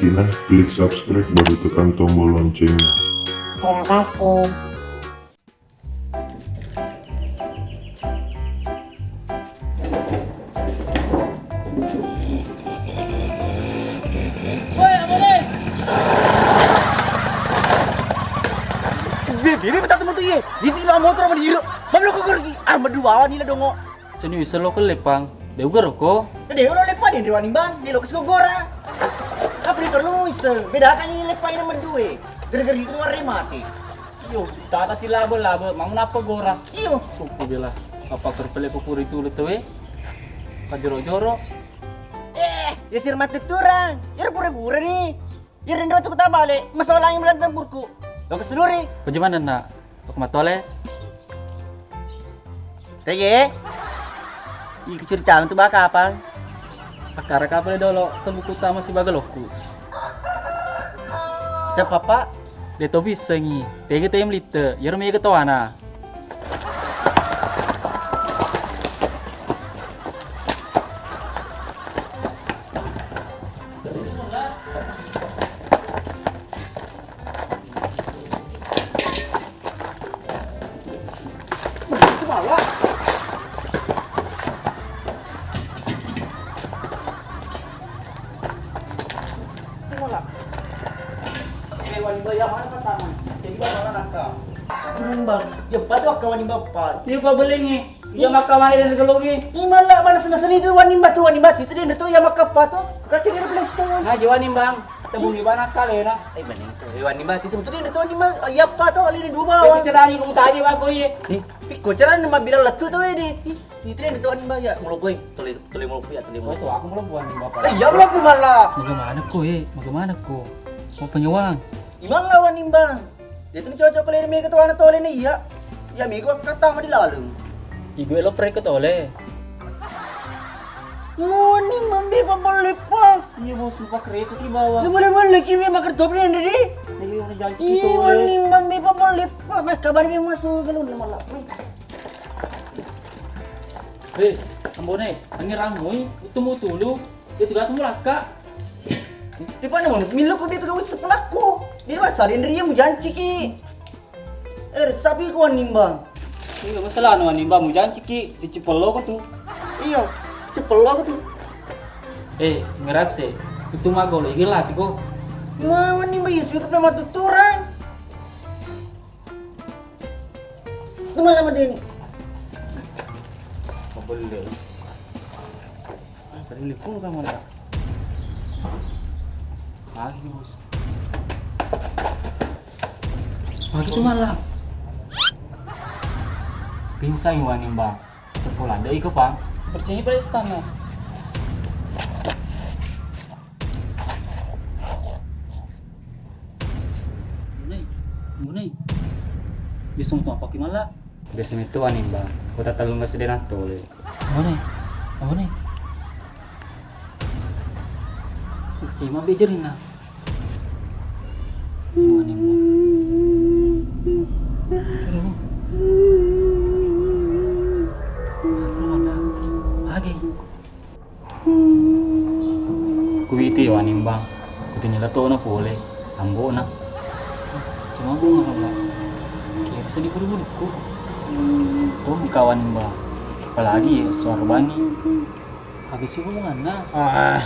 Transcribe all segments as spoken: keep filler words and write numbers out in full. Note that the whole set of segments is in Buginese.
Nah, klik subscribe baru tekan tombol loncengnya. Terima kasih. Bebe, bebe, tak temen tu ye. Di tila motor sama di iro. Mam lo kau pergi. Ah, berdua ni lah dongo. Ceni wisseng lo kelle pang. De uga roko. De lo lepa de wanimbang. De lo kesko gora. Apa perlu wisseng? Beda kan ini lepa ini mendue. Gara-gara itu warre mati. Iyo, tata si labe-labe, mau napa gora? Iyo. Kuku bela. Apa kerpele kuku itu lo tewe? Kajoro-joro. Eh, ya sir mati turang. Ya pura-pura ni. Ya rindu tu kota balik. Masalah yang bilang tempurku. Lo keseluri. Bagaimana nak? Aku matole. Tege. Ih, cerita tu baka apa? Akara kapal dolo, tembuku tama si bagelokku. Siapa, Pak? De to bissengi. Tege te melitte. Yero mega toana. Wanimbang, ya, empat tu akka wanimbang empat. Iya, Pak, belengi. Iya, maka mari dari gelongi. Imala mana sana seni tu wanimbang tu, wanimbang tu, dia tu ya maka apa tu? Kacil dia boleh so. Ngaji wanimbang. Tebuni bana kalena. Eh, bening tu. Eh, wanimbang itu tu dia tu wanimbang. Ya apa tu? Alini dua bawah. Itu cerani kamu tadi, Pak, kau ye. Ih, piko cerani mah bilang letu tu ini. Ih, itu dia tu wanimbang ya. Mulo boy, tole tole mulo ya, tole mulo. Itu aku mulo buan bapak. Eh, ya mulo mala. Bagaimana kau, eh? Bagaimana kau? Mau penyewang? Imala wanimbang. Itu cocok kali ini mega tuana tole ni iya. Ya mega kata mah di laleng. Ibu lo pre ke tole. Wanimbang be pabalepa. Iya bos, lupa kereta di bawah. Lu boleh balik ini makan top ni Andre. Iya, orang janji. Iya, wanimbang be pabalepa. Mas kabar be masuk kalau nama lah. Hei, Ambone, angin ramui, itu mau tulu, itu gak tunggu laka. Di mana mau milu kau dia tu kau sepelaku. Di pasar Indria mau janci ki. Eh, sapi kau wanimbang. Iya, masalah no wanimbang mau janci ki, di Cipello kau tu. Iya, Cipello kau tu. Eh, ngerase, itu mah kau lagi latih kau. Mau wanimbang ya suruh nama tuturan. Itu malah madeni. Pabelle. Ah, tadi nelpon kamu lah. Lagi bos. Lagi itu malah. Pinsai wanimbang. Sekolah deh iko pang. Percaya pada istana. Bunai, bunai. Biasa mau apa kimala? Biasa metu wanimbang. Kota telung gas dena tole. Bunai, bunai. Cima bejerina. Wanimbang. Age. Kuwiti wanimbang, kutinila tona pole, ambo'na. Cuma bunga, Pak. Kira sedih bulu-bulukku. Tuh, kawan, Mbak. Apalagi ya, suara bangi. Habis itu hubungannya. Ah.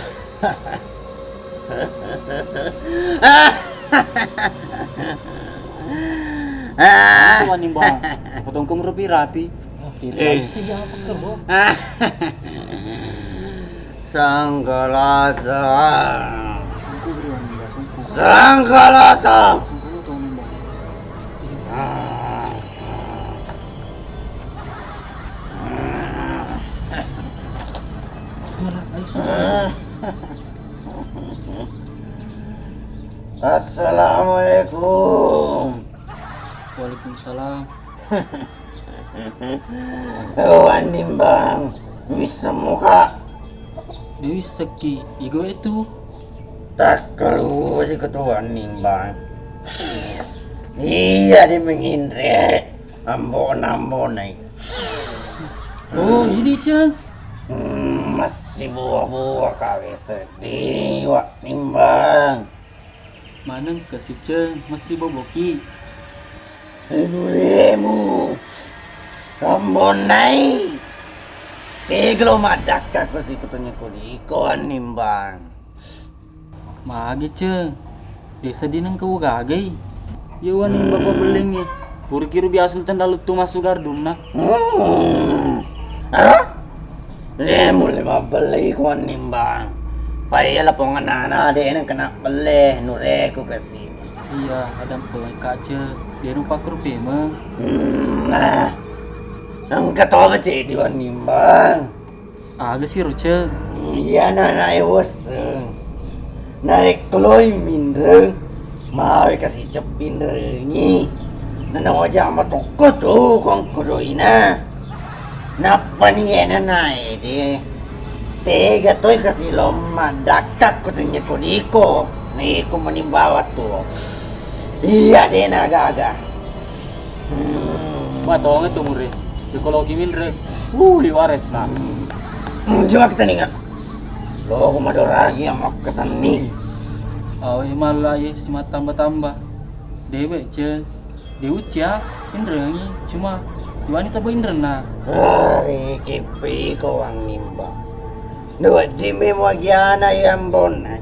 Itu wanimbang. Sepotong kamu rapi-rapi. Ah, tidak sih, ya, apa, Bro? Sanggalata. Sangku beri wani ya, sangku. Sanggalata. Sangku lu tuh nembak. Ah. Udah lah, ayo, sudah. Assalamualaikum. Waalaikumsalam. Wanimbang, wisseng muka. Dewisseki, igo itu. Takkalusi ketua nimbang. Iya di menginre, ambo nambo nai. Oh, ini, Cang. Hmm, Massibuwa-buwa kawe seddi, Wa Nimbang. Maneng ke siceng, massiboboki. Nuremu, Ambonnai. Tegelo maddakka ko sikutunye ko diko, Wa Nimbang. Magi, Ceng? Desa dineng kau gagai. Iya, Wa Nimbang, pabellingngi. Purkiru biasa tendalu tu masuk gardunna. Hmm. Hah? Eh, mulle mabbelli ko, Wa Nimbang. Pai iya lapongan ana de neng kena belle, nureku kasi. Iya, ada pengkaca. Dia rupa kurpeme. Hmm, nah. Engka to cedi, Wa Nimbang. Aga siro, Ceng? Iyana nae wesseng. Narekko loi minreng, mawe kasi ceppinrengi. Nana wajama tokko tu kongko doina. Nappani ena nae de. Tega toi kasi lomma dakkakko tenye kodiko. Neko mani bawa tu. Iya de na gaga. Hmm. Matonge tu mure. Jokologi minre. Uh, liwaressa. Hmm. Hmm, coba kita ninga. Lo ko madoragi yang makketenni. Awe malla ye simattamba-tamba. Dewe, Ceng. De ucci ya, inrengi. Cuma iwani tabo inrenna. Hari kipi ko Wa Nimbang. Nawedding memo agiana iya Ambonna.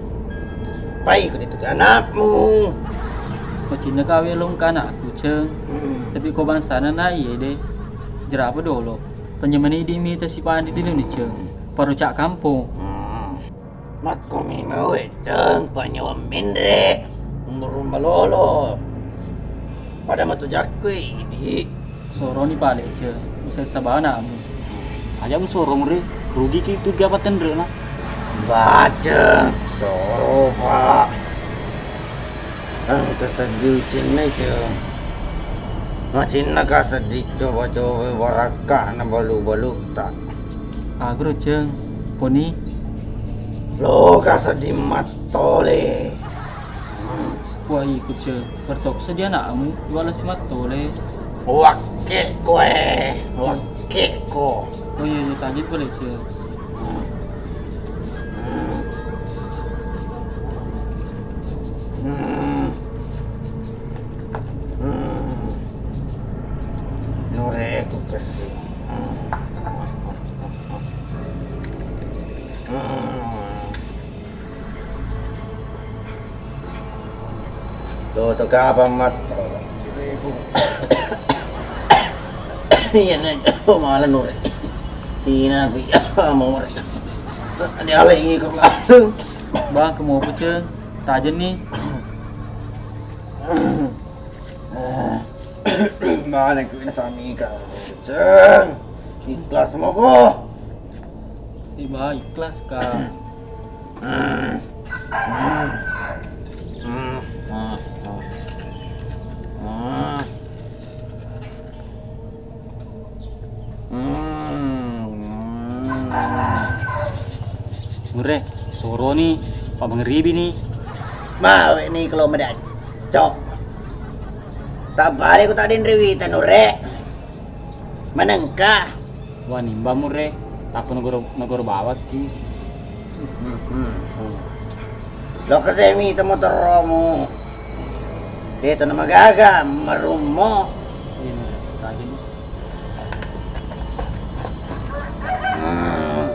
Pai ko ditu anakmu. Macinna kawe longka anakku, Ceng. Hmm. Tapi ko bangsana na iye de. Jerapa dolo. Tanya mani di mita si pandi di Indonesia. Paro cak kampung. Hmm. Makko mi mawe, Ceng, panyawa menre. Umur malolo. Pada matu jakkui di. Soroni pale, Ceng. Usai sabana amu. Aja musoro mure, rugi ki tu gapa tenre na. Baca, soro, Pak. Engka seddi ucinna, Ceng. Macinna ka seddi coba-coba warakka na balu-balutta. Agro, Ceng. Poni. Lo ka seddi mattole. Wah, iku, Ceng. Pertoksa di anakmu, iwala si mattole. Wakke koe, wakke ko. Oh iya, iya, tadi boleh, Ceng. Hmm. Hmm. Hmm. Hmm. Nureku kesi. Hmm. Hmm. Toto kapang matto. Iya, nek, oh, malah nure. Cina, aku, iya, mau mereka. Dia lagi ke belakang. Bang, kamu apa, Ceng? Tajam nih. Mana ku ini sami kau, Ceng? Ikhlas mau ko? Tiba ikhlas, Kak. Hmm. Hmm. Hmm. Hmm. Hmm. Hmm. Hmm. Mure, soroni, pabangribi ni. Mawe ni kalau medaco. Tabbale ku tadin riwita nure. Manengka. Wah, nimba mure. Tappa negoro, negoro bawakki. Hmm, hmm, hmm. Lo kesemi temu teromu. Dia tu nama gaga merummo. Iya, Mure. Rajin. Hmm.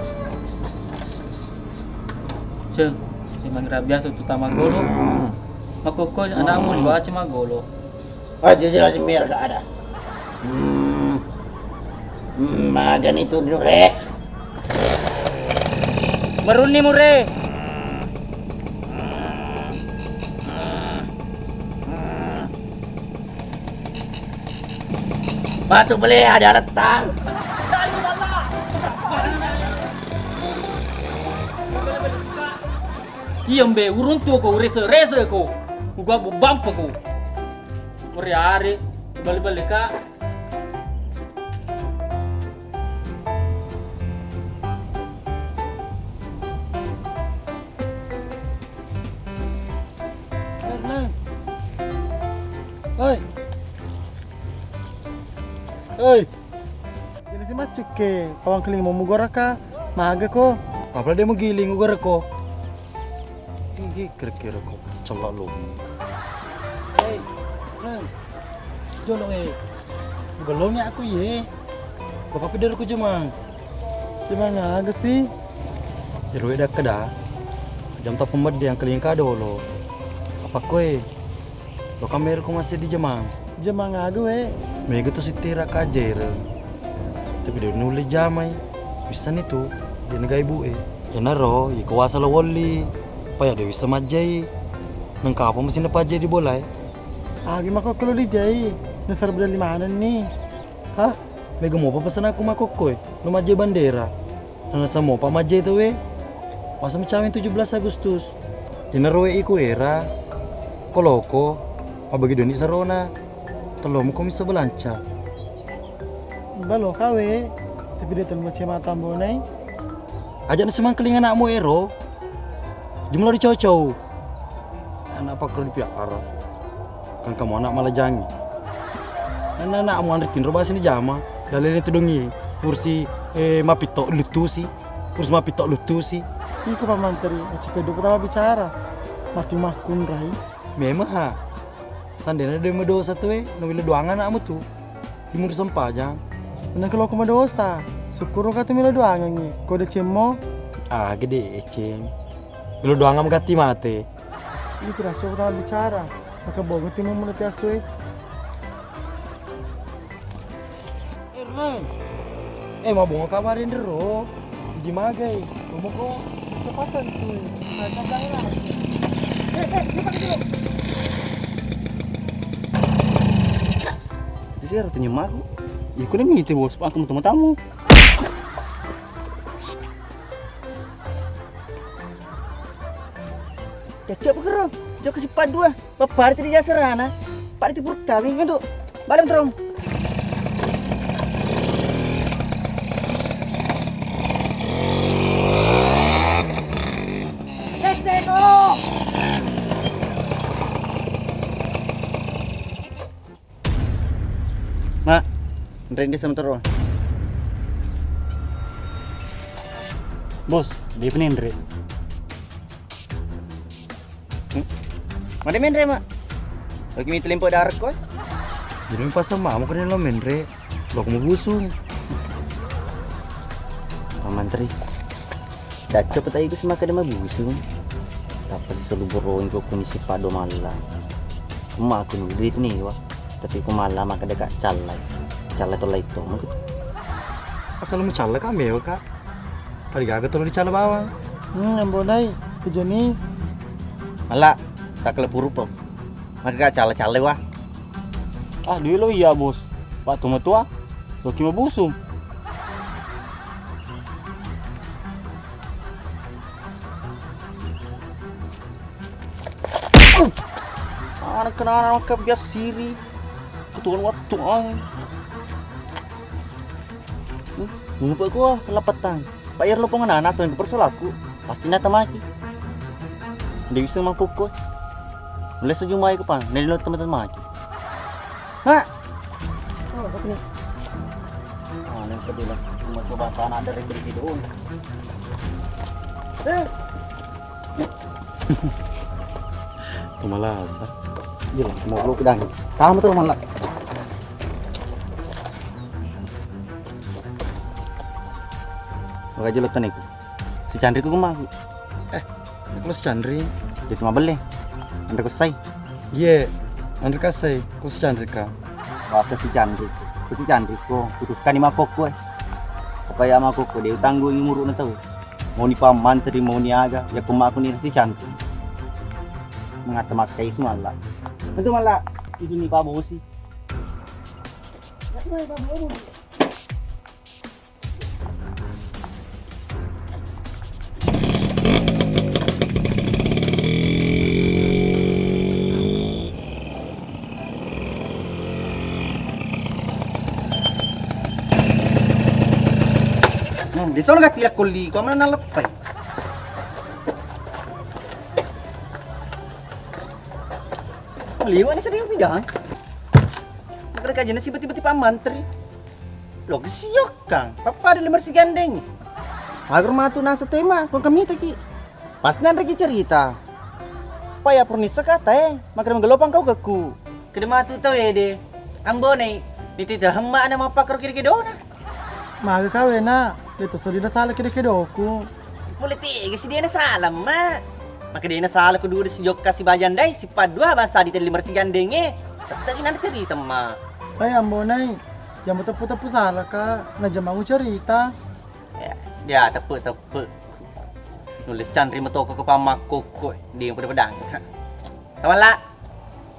Ceng, memang rabiasa tu tamagolo. Hmm. Makokko anakmu liwaci magolo. Ah, jelas merah gak ada. Hmm. Hmm, magan itu, Dure. Merunni, Mure. Batu bele ada letang. Iya, mbe, uruntu ko, urese-rese ko. Ugabbu bampa ko. Meriare, bale-bale ka. Hei. Hei. Jadi si maccukke, pawang keling mau mugoraka, maga ko. Apa de' mugiling ugareko. Ih, kira-kira ko cella lo. Hei, Neng. Jolo, eh. Ugallo ni aku ye. Baka pidar ku Jemang. Jemang aga sih? Iruwe dak keda. Jam tappa medde yang keling ka dolo. Apa koe? Lo kan mero ko masih di Jemang. Jemang aga we? Mega tu sitira ka jereng. Tapi de' nulle jamai. Wissani tu, de' nagai bu e. Iyanaro, iko wasa lo wolli. Paya de' wissa majjai. Nengka apa mesin pajjai di bola e? Agi mako ko lo dijai. Nasar bedali maneng ni. Hah? Mega mopa pesan aku makokko e. Lo majjai bandera. Nanasa mopa majjai tauwe. Masa mecawe tujuh belas Agustus. Inaro we iku era. Koloko, mabagi doni sarona. Telo muko misa belanca. Balo kawe, tapi de' telu macam tambonai. Aja' nasemangkeling anakmu ero. Jumlah dicocok. Anak pakro di piara. Kan kamu anak malajangi. Anak-anakmu anre tinro bahasa ni jama. Dalil itu dongi. Kursi eh, mapito lutusi. Kursi mapito lutusi. Iko pamanteri, masih pedo pertama bicara. Mati makun rai. Memang ha. Sandena de' medosa tu e, no wila doang anakmu tu. Timur sempajang. Nang kalau aku medosa. Syukur ka tu mila doangangi. Kau de' cemmo. Ah, gede eceng. Mila doang mati mate. Ini kurang coba tangan bicara. Maka bogo timu meneti asui. Erlang. Eh, mabonga kabar yang dero. Iji magai. Ngomong ko. Cepatan tuh. Eh, eh, cepat dulu. Di sini ratunya magu. Iku nih miti bos, aku mau tamu. Ya, cek pekero. Jauh ke sipat dua. Bapak tadi jasa rana. Pak itu purut kami untuk balem terong. Mak, nrende sama terus. Bos, dia penendre. Hmm? Made menre, Mak. Lagi mite lempo darek ko. Jadi pasang mama kena lo menre. Lo aku mau busung. Pak Mantri. Dacco petai ku semaka de mabusung. Tappa siselu borong ko kuni sipado malla. Emma aku nulu duit ni wa. Tapi ku malla maka deka callai. Callai to lai to. Asal mu callai ka mewa ka. Tadi gaga tolo dicala bawang. Hmm, yang bonai. Kejani. Malla, tak kelepurupo. Maka gak cala-cala wa. Ah, duit lo iya, Bos. Waktu metua, lo ki mabusung. Anak kenana maka bias siri. Ketuan waktu ang. Hmm, ngupa gua lapatang. Pak Yar lo pengana nasa yang kepersol aku. Pasti nata maki. Dia bisa mangkukku. Mulai sejumai ke pan, nelo teman-teman maki. Mak. Oh, apa ni? Ah, yang kedua lah. Cuma coba sana ada rezeki dong. Eh. Tumalasa. Iya, mau lu pedang. Kamu tuh malah. Maka jelo taniku. Si Chandri ku kemaku. Eh, aku si Chandri. Jadi mabelle. Anre kusai. Iye, anre kasai. Ku si Chandri ka. Bahasa si Chandri. Ku si Chandri ko. Putuskan ni makokko eh. Apa ya makokko dia tanggung umur na tau. Mau ni pamantri mau ni aga. Ya kemaku ni si Chandri. Mengata makai semala. Itu malah itu ni Pak Bosi. Hmm, di sono gatti lakkolli, kau mana nalepai? Liwa ni sedih bidang. Kada kaji nasi beti-beti pamantri. Lo kesiok kang, papa ada lemar si gandeng. Agar matu nasa tema, kong kami taki. Pas nanre ki cerita. Pa ya purnissa kata e, makanya menggelopang kau keku. Kede matu tau ede. Ambo nai, niti tahemma na mappakaro kiri kedona. Maga kawena, de to sedina sala kede kedoku. Pole tega si dena sala, Mak. Maka dena sala ku dua si jokka si bajandai, si padua bangsa di teli mersi gandenge. Tadi nanti cerita, Mak. Hai ambo nai, jangan teppu-teppu sala ka, na jamangu cerita. Ya, dia teppu-teppu. Nulis canri metoko ke pamakko ko, dia yang pada pedang. Tamalla.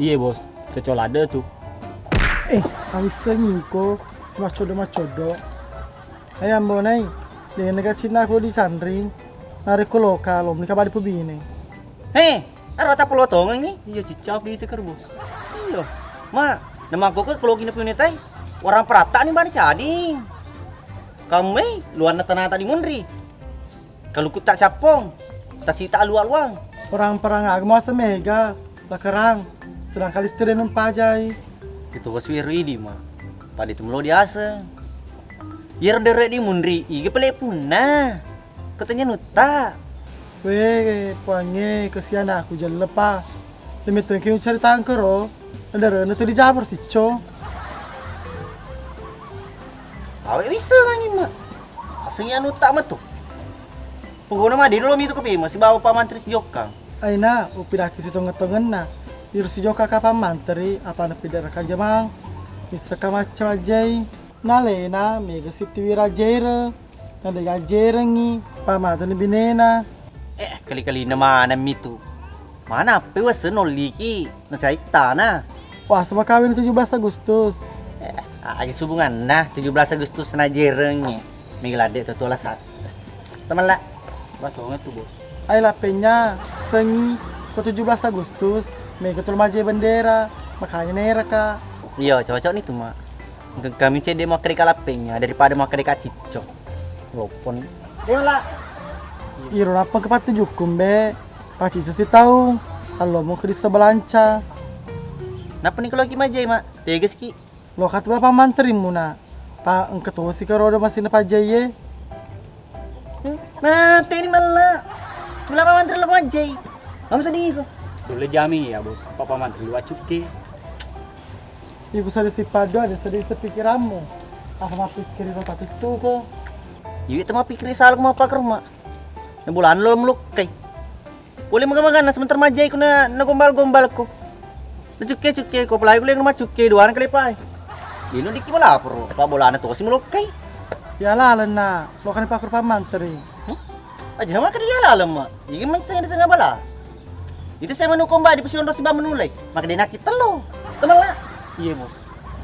Iye bos, cocok ladde tu. Eh, awissengi ko, si maccodo-maccodo. Ayam bonai, dengan nega cinna aku di sanring. Narekko loka lo menikah badi pebine. He, aro tak pelotongan ni. Iya cicak di teker bos. Iya, ma, nama aku ke kalau gini punya tai. Orang peratak ni bani cadi. Kamu eh, luar nata-nata di munri. Kaluku tak siappong, tasita alua-luang. Perang-perang aga muasa mega, lakerang, sedangkan listrik nempajai. Itu bos wiru idi, Mak. Pada itu melo diaseng. Iyaro dere di munri, iga pele punna. Katanya nuta. Weh, puangnge, kesian aku jelle pa. Demi tengki ucari tangkero, ndarena tu dijamar sicco. Awe wisseng anginna. Asengi anu tak metu. Pokokna made dolo mitu kopi, masih bawa Pak Mantri si Jokka. Aina, upidaki si tongeng-tongenna. Iru si Jokka kapang mantri, apa na pidara kajamang. Misseka macca majjai. Nalena, mega sitiwi rajere. Nade gajerengi, pamateni binena. Eh, kali-kalina maneng mitu. Mana appe wase nolliki, nasaittana. Wah, sama kawin tujuh belas Agustus. Eh, agi hubunganna tujuh belas Agustus najerengi. Mega ladde tetu alasan. Temalla. Batonga tu, Bos. Ai lappenya sengi ko tujuh belas Agustus, mega tu maje bendera, makanya nera ka. Iya, cocok ni tu, Mak. Engka kami cedde makkedeka lappenya daripada makkedeka cicco. Lopponi. Dewa la. Iro nappa kepattujuku mbe. Paci sesi taung. Allomo ke dissa balanca. Nappa ni kalau ki majai, Mak? Tegaski. Lo katu bela pamanterimmu na. Pa engka tosi ka rodo masina pajai e. Nah, teni malla. Bela pamanteri lo majai. Kamu sedih ko. Dole jami ya, Bos. Papa manteri lu acukke. Iku sada sipado ada sada isi pikiranmu. Apa mappikiri lo patuttu ko? Iwi tu mappikiri salah ko mappaker, Mak. Na bolana lo melukkai. Pole maga-magana sementara majjai ko na, na gombal-gombal ko. Na cukke-cukke ko, apalagi ko leng rumah cukke, duana kalepai. Lino dikki malaporo, pa bolana tosi melukkai. Ya lalenna, lokani paker pamanteri. Hmm? Aja maka dia lalem, Mak. Iki men setengah di setengah bala. Itu saya manu komba di pesi onro si bambu nulai. Maka dia nakit telo. Temala. Iya, Bos.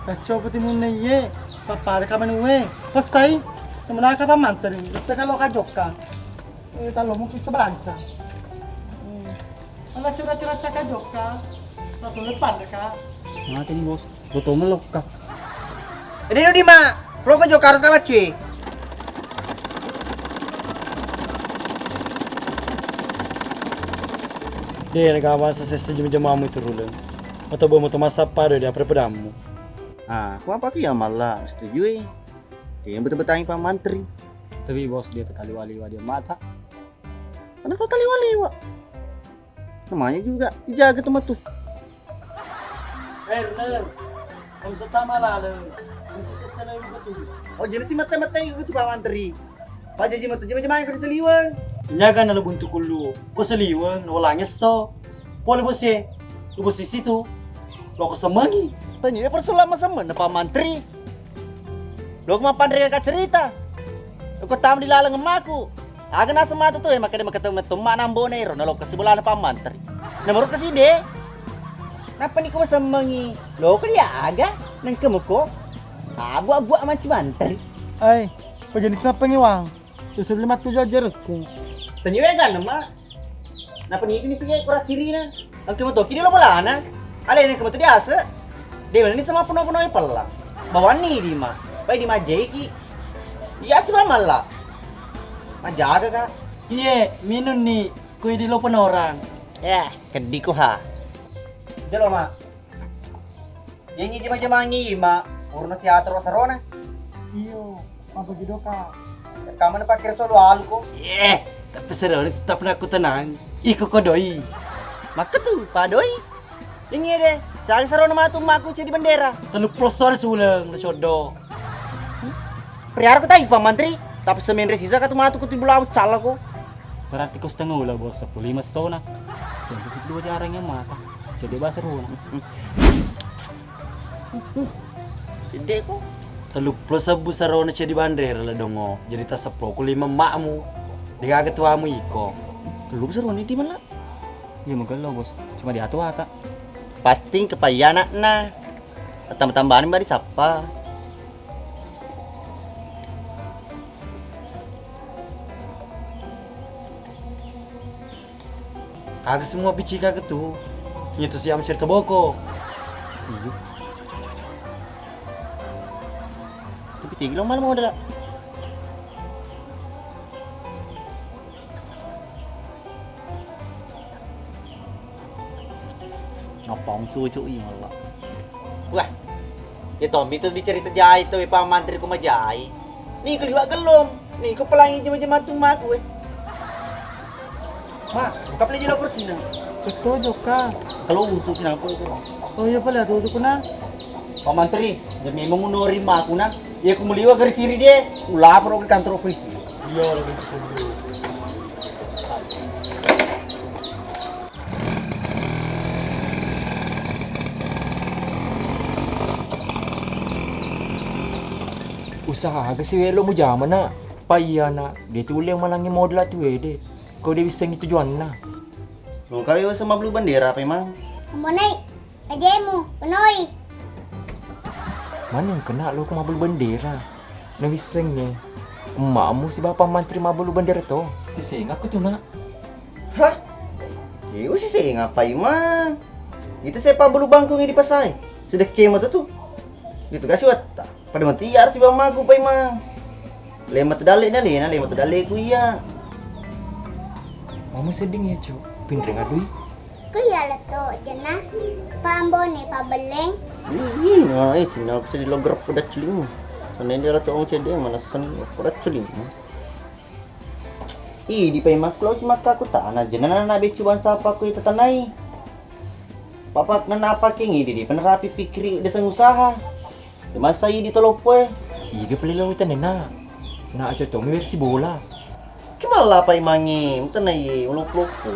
Kacau peti munne iye. Papa ada kamen uwe. Pestai. Temenaka pamanteri. Itu kalau kajokka. Eh, talo mungkin sebelanca. Hmm. Ala cura-cura caka jokka. Satu depan deka. Mati nih, Bos. Foto melokka. Ede no dima, lo ko jokka harus kawa cuy. De na gawa sesesse jema-jemamu itu ruleng. Atau bawa moto massappa do di apa pedammu. Ah, ko apa ki ya malla setuju e. Dia yang betul-betul pa mantri. Tapi bos dia terkali wali dia mata. Kenapa kali wali wa? Namanya juga dijaga tuh matu. Eh, Runel, kamu serta malaleng. Kunci sesana itu betul. Oh, jadi si mata-mata itu tuh Pak Mantri. Pak Jaji mata, jema-jema yang kena seliweng. Penjaga na lebun tukulu. Ko seliweng, no langis so. Pole bose, lu bose situ. Lo ko semengi. Tanya ya persoalan sama-sama na Pak Mantri. Lo ko mapanre ka cerita. Lo ko tam di laleng emaku. Aga naseng matu tu e, makkeda maketau metto emma'na ambona ero, nalokka sibolana pammanteri. Namaro kasi de. Nappa niko masemmengi, loko dia aga, nengka muko. Abua-bua manci manteri. Ai, pajenis apa ngiwang? Susu lima tujuh aja rekku. Tanya wega nama. Nappa niko ni pige kurang sirina. Engka matoki di lo bolana. Alena engka mato diase. Dewa ni sama peno-peno pella. Bawanni dima. Pai dimajeki. Iya si mamalla. Majaga ka. Iye, minunni. Kui di lo penorang. Ya, keddi ko ha. Jelo ma. Yengi jema-jemangi ma. Urna si atoro sarona. Iyo. Apa gitu ka? Kamana pakkira solo aluko? Eh, tapi seru tetap nak tenang. Iko ko doi. Makketu, Pak Doi. Ingi de, sagi serona matu makku jadi bendera. Telu puluh sore suleng na soddo. Priar ko tai Pak Mantri, tapi semenre sisa katu matu ku tibulamu callako. Berarti ko setengah ula bos, sepuluh lima sona. Sembuh dua jarang yang mata. Jadi bahasa rona. Cedde ko. Telu puluh sebbu sarona cedi bandera le dongo. Jadi taseppo ku lima makmu. Degaga tuamu iko. Telu sarona di mana? Iya magello bos. Cuma diatu ata. Pasti kepai anakna. Tambah-tambahani mari sappa. Aga semua bicika ketu. Nyetu siam cerita boko. Iya. Tapi tinggi lo malam udah. Napang cucu iya Allah. Wah. Ya tommi tu dicerita jai tu Pak Mantri ku majai. Ni keliwat gelom. Ni ku pelangi jema-jema tu maku eh. Ma, buka peli jelo kursi na. Terus kau joka. Kalau urusu sina aku itu. Oh iya pala tu tu kuna. Pak Mantri, demi mengunori maku na. Ya ku meliwa gari siri dia. Ulapor ke kantor polisi. Iya, lagi. Usaha aga siwelo mujama na. Paiyana de tulle malangi model tu ede. Kau de wissengi tujuanna. Lo kau usaha mablu bendera apa emang? Monai. Ajemu, penoi. Maneng kena lo ku mabulu bendera. Nawissengnge emmakmu sibawa Pak Mantri mabulu bendera to. Sisengakku tu nak. Hah? Iyo sisengak apa ima? Itu saya pabulu bangkung di pasai. Sedekke mata tu. Itu kasih watta. Pada mati iya harus sibawa maku Pak Imang. Lema tu dalle na lena, lema tu dalle ku iya. Mama seding ya cok. Pinreng adui. Ku iya letto jenna pambone pabelleng. Ih, nah, eh, sini aku sedih lo gerep pada celing. Sana dia letto ong cede mana sen pada celing. Ih, di pai maklo ki makka aku tanah jenna na becu bangsa apa aku itu tanai. Papa nana apa kengi di di penerapi pikiri desa usaha. Masa idi toloppo e. Iga pale lo tenena. Na aco tomi versi bola. Ki malla apa imangi, mutena iye, uloppo-loppo.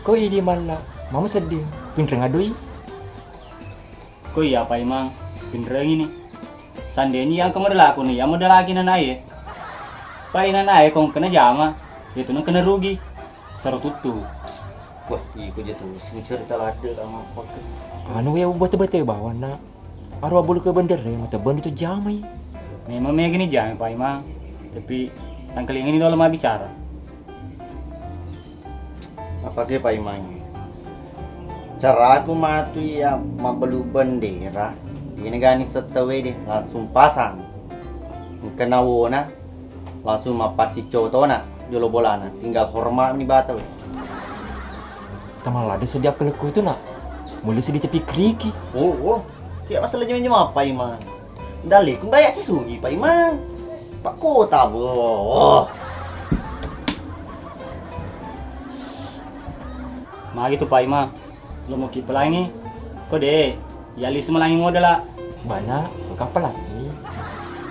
Ko idi malla, mama sedding, pinreng adoi. Ko iya apa imang, pinrengi ni. Sandeni yang kemodelaku ni, yang modelaki nanae. Pai nanae kong kena jama, itu nang kena rugi. Sero tuttu. Wah, iko je terus mencerita ladde sama apa ke? Anu ya bete-bete bawa nak. Aro abulu ke bendere mata bendu tu jamai. Memang mega ni jamai Pak Imang. Tapi tangkalinga ni dolo mabbicara. Apa ke Pak Imang? Caraku matu iya mabbalu bendera. Ini gani settawe deh langsung pasang. Engka nawona langsung mappaccicco tona jolo bolana, tinggal hormat ni bata we. Tamallada seddi akkalekku tu nak. Mulle seddi tapikkiriki. Oh, oh. Tidak masalah jema-jema apa ima. Dalleku nggak ya cisugi Pak Imang. Pak Kota boh. Magi tu Pak Imang. Lo mau ki pelangi? Ko de, ya lisu melangi modal lah. Bana, ko kapal lagi.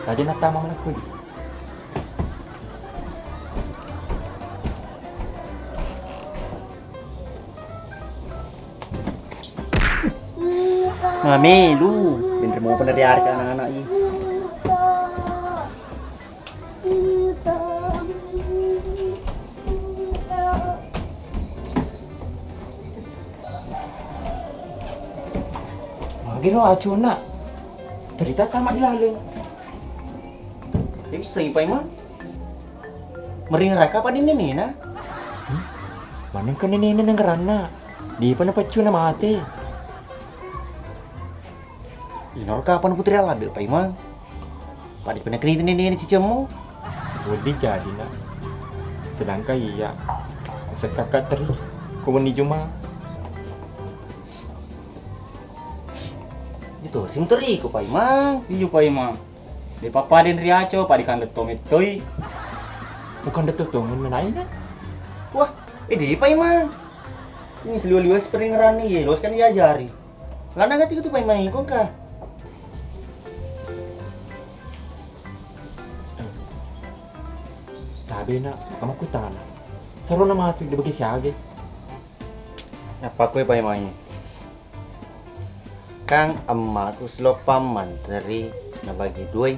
Tadi nak tamang laku di. Mame lu, bener mau peneriar ke anak-anak ini. Magi ro acuna. Cerita tamat di laleng. Ya bisa ipai mah. Meringeraka apa di nenena? Hmm? Maneng ke nenena nengeranna. Di pena pecuna mate. Inaro kapan putri ala de Pak Imang? Pada pernah kena ini ini cicemu? Wedi jadi nak. Sedangkan iya sekakak teri. Kau ni cuma. Itu sim teri ku Pak Imang. Iya Pak Imang. De pappaden ri Aco, pada kandetto mettoi. Bukan detto tongenna naina. Wah, eh, de Paimang. Ini seliwa-liwa spring rani, ye, los kan diajari. Lana gati tu Paimang, kongka. Tabe na, kamu kutana. Seru na matu di bagi siage. Apa kue Paimang? Kang emmaku siloppa manteri nabagi duai.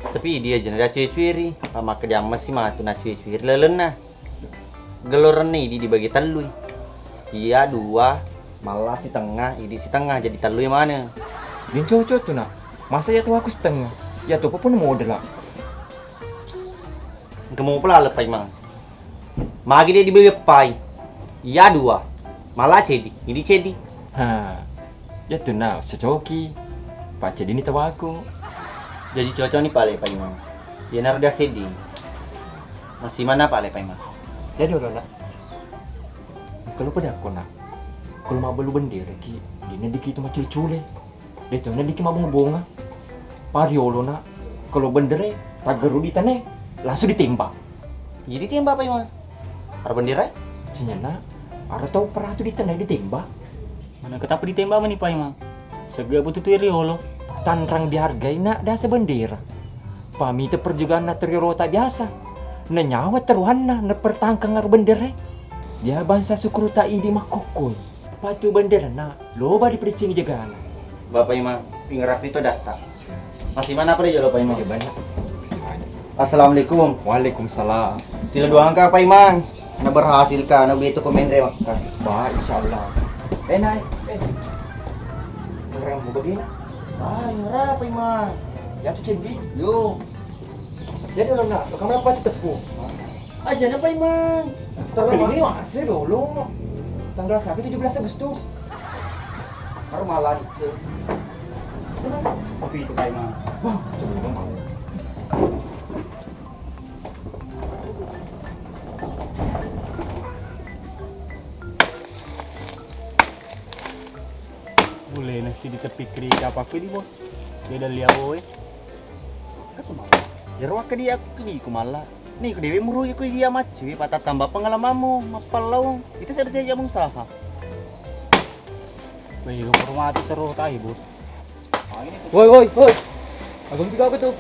Tapi idi aja na cueri-cueri, makkedamma si matu na cueri-cueri lalenna. Gelorenna idi dibagi tellui. Iya dua, malla sitengnga, idi sitengnga, jadi tellui maneng. Yang cocok tu nak. Masa ya tu aku setengah? Ya tu apa pun model lah. Engka mau pula lepai mang. Magi dia dibeli pai. Iya dua. Malah cedi, ini cedi. Ha. Ya tu nak secoki. Pak cedi ini tawaku. Jadi cocok ni pale pai mang. Ya narda sedi. Masih mana pale pai mang? Jadi orang nak. Kalau pada aku nak. Kalau mau belu bendera ki, dina dikit macul-cule. Detto, na diki mabonga-bonga. Pariolo na, kalau bendere, taggeru di tane, langsung ditembak. Jadi tembak apa ima? Ara bendera? Cenyana, ara tau peratu di tane ditembak. Mana ketapa ditembak mani pa ima? Sega betul tu riolo. Tanrang dihargai nak dasa bendera. Pamita perjuangan na teriolo tak biasa. Na nyawa teruhanna na pertangkang ara bendere. Dia bangsa sukuru tak idi makkokoi. Patu bendera na loba dipericini jagana. Bapak Imang, ingerapi to datta. Masih mana apa jolo Pak Imang? Iya, banyak. Masih banyak. Assalamualaikum. Waalaikumsalam. Tila doang ka Pak Imang. Na berhasil ka, na beto komen rewakka. Ba, insyaallah. Eh, naik. Eh. Orang mau begini? Ah, ingera Pak Imang. Ya tu cendi. Yo. Jadi lo nak, kamu apa tu tepu? Aja na Pak Imang. Terus ini masih dulu. Tanggal satu tujuh belas Agustus. Baru malam itu. Senang. Tapi itu Pak Imang. Wah, coba mau. Boleh nasi di tepi kiri apa aku di bos? Beda liawo eh. Katu mala. Jero akka dia aku di ku mala. Ni ku dewe muru ku dia macci pata tambah pengalamanmu mappallau. Itu saya berjaya mengusaha. Baik, hormati seru tahi bos. Woi woi woi. Agung tiga aku tuh.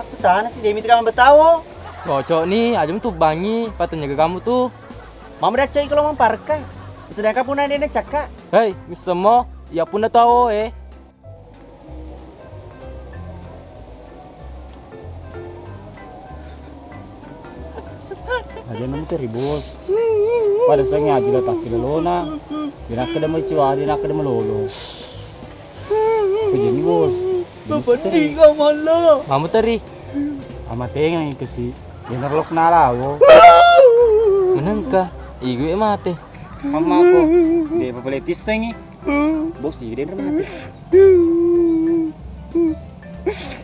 Aku tanah si Demi tekan betawo. Cocok ni, aja tu bangi, patenya kamu tuh. Mama dah coy kalau mamparka. Sedangkan pun ada cakak. Hei, misemo, ya pun dah tahu eh. Aja nemu teri bos. Pada sengaja lo tas lelona. Dinakka demo cuari, nakka demo lolo. Kejeni bos. Bapak tiga malah. Mamu teri. Ama tenga yang kesi. Yang nerlok nalawo. Menengka. Igu mate. Mama ko. Dia bapak letis tengi. Bos, iya, dia mati.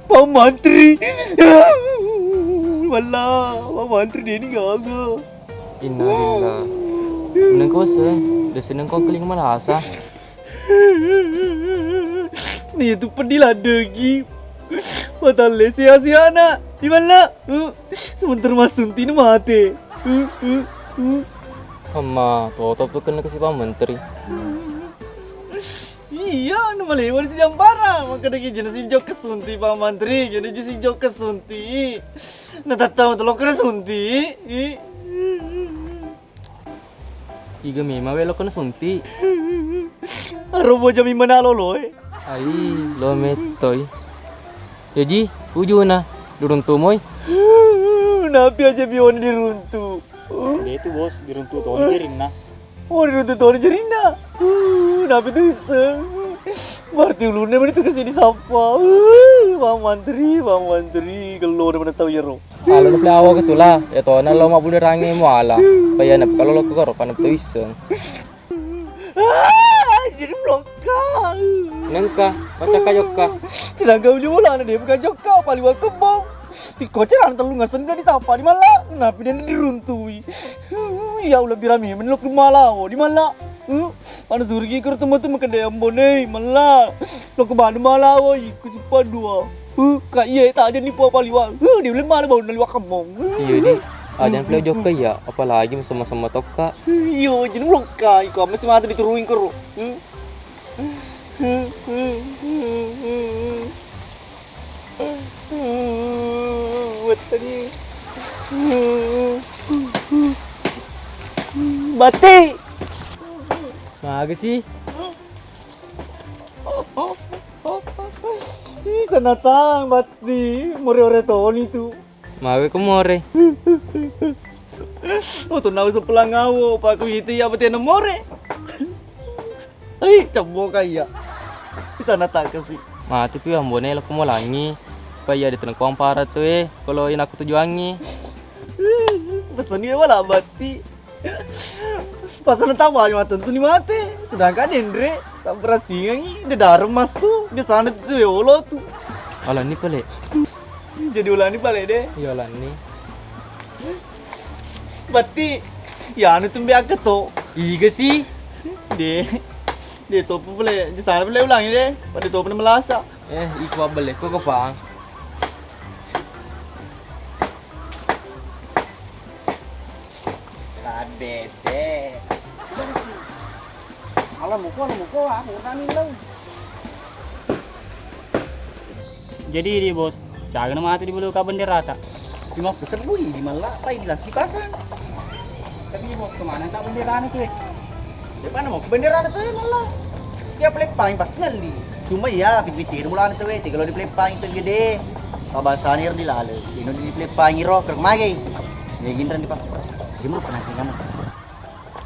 Pak Mantri. Wallah, Pak Mantri dia ni gaga. Innalillah. Menengko se, de seneng kong keling malasa. Ni tu pedih lah degi. Matalle sia-sia nak. Di mana? Sebentar masuk tinu mati. Amma, totop tu kena ke si Pak Menteri. Iya, anu malewa si jampara. Maka dagi jenis si jok kesunti Pak Mantri, jenis si jok kesunti. Na tattama telo kena sunti. Iga memang welo kena sunti. Aro boja mimana lolo eh. Ai, lo mettoi. Yoji, ujuna, durung tumoi. Napi aja biona diruntu. Dia itu bos, diruntu toni jerinna. Oh, diruntu toni jerinna. Uh, napi tu iseng. Berarti ulunnya meni tu kesini sapa. Uh, Pak Mantri, Pak Mantri, kalau udah mana tahu ya ro. Alo na pelawa ke tula, ya tona lo mabbulerangnge muala. Paya na kalo lo koro pana to iseng. Ah, jadi blokka. Nengka, macakka jokka. Sedangkan uli wala na dia bukan jokka, paliwa kebong. Iko cerana tellu ngaseng dia ditapa di mala, napi dia diruntui. Ya Allah birami menelok di mala, oh, di mala. Mana surgi karo teman-teman kedai ambone, mala. Lo ke mana mala, oh, iku sipa dua. Huh, ka iya, tak ada nipu apa liwat. Huh, dia boleh malah bau naliwat kemong. Iya, di. Ada yang pula jokka ya, apalagi sama-sama tokka. Iyo, jadi lokka iko masih mata diturungi kero. Hmm. Wettani. Bati. Maga sih? Ih, sanatang, Bati. More-ore toni tu. Maga ko more. Oh, to nau sepelang ngawo, Pak, ku itu ya, Bati, nomore. Hei, cebbo kaiya. Di sana tak kasi. Mati pi ambone lo kumolangi. Pa iya di tenengko ampara tu e, kalau ina aku tujuangi. Pesan dia wala Bati. Pasal tawa aja mata tu ni mate. Sedangkan Dendre tak berasingi, dia darem masuk, biasanya tu yolo tu. Kalau ni pale. Jadi ulani pale deh. Iya, ulani. Bati, ya anu tumbe aga to. Iga sih? De, de to pale, di sana pale ulangi de. Pada to pale melasa. Eh, iko abele ko kepang. Kadete. Ala muko, ala muko, aku tani lo. Jadi di bos, siaga nama tu di bulu ka benderata? Lima puluh ribu di malla, pai di las dipasang. Tapi bos, kemana tak benderana tu eh? Di mana mau benderana tu eh malla? Dia pelepang pasti nalli. Cuma ya, pipiti mulana tu eh, kalau di pelepang itu gede. Pabasani di lale, ino di pelepang iro, keruk magai. Ya ginran di pas. Jemur pernah kamu.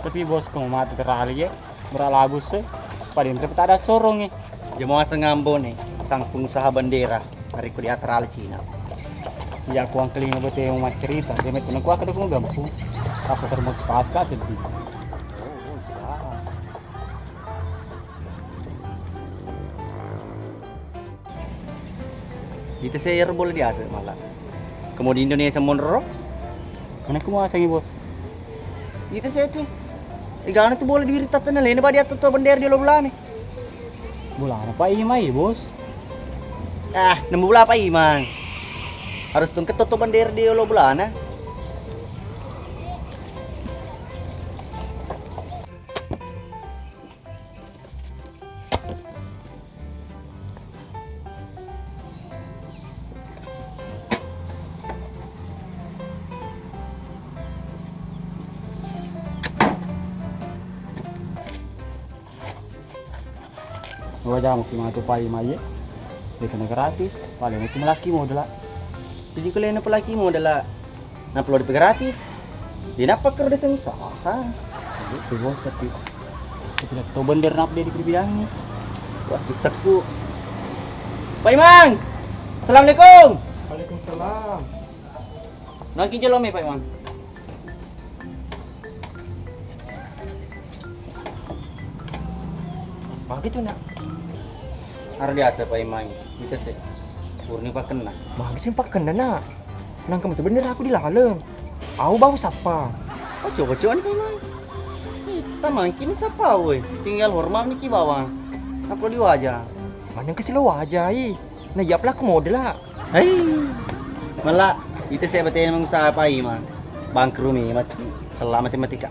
Tapi bos, kamu mati terali ya. Mura labus e, pada ente petada sorong e. Jemo aseng ambone, sang pengusaha bendera, narekko di atrale Cina. Iya, ku angkelinga bete mau maccerita, dia metu naku aku dukung gampu. Aku termotivasi ka sedih. Ita se ero bola diaseng mala. Kemo di Indonesia monro? Mana ku mau asengi bos? Ita se tu. Egana tu bola diwiritta tenna lene badi atto to bendera di lo bulane. Bulana Pak Imang iya bos. Ah, nemu bula Pak Imang. Harus tungke to bendera di lo bulana. Wajamu ki matu pai mai e. Dekana gratis, paling itu melaki modal. Jadi kalian apa lagi modal? Nappa lo di gratis. Di nappa kero desa usaha. Itu bos tapi. Itu to bender nappa dia di perbidangi. Wah, bisaku. Pak Imang. Assalamualaikum. Waalaikumsalam. Naki jelo me Pak Imang. Magi tu nak. Harus biasa Pak Imang. Kita se. Urni pakenna. Magi sih pakenna nak. Nang kamu tu bener aku di laleng. Au bau sapa? Oh, coba-coba nih, Mang. Ih, tamang kini sapa, woi? Tinggal hormat niki bawang. Apa di wajah? Mana ke silo wajah, ih. Nah, iya pelaku model lah. Hei. Malah, itu saya betul mengusaha apa, Mang? Bangkrut nih, mat-, salah matematika.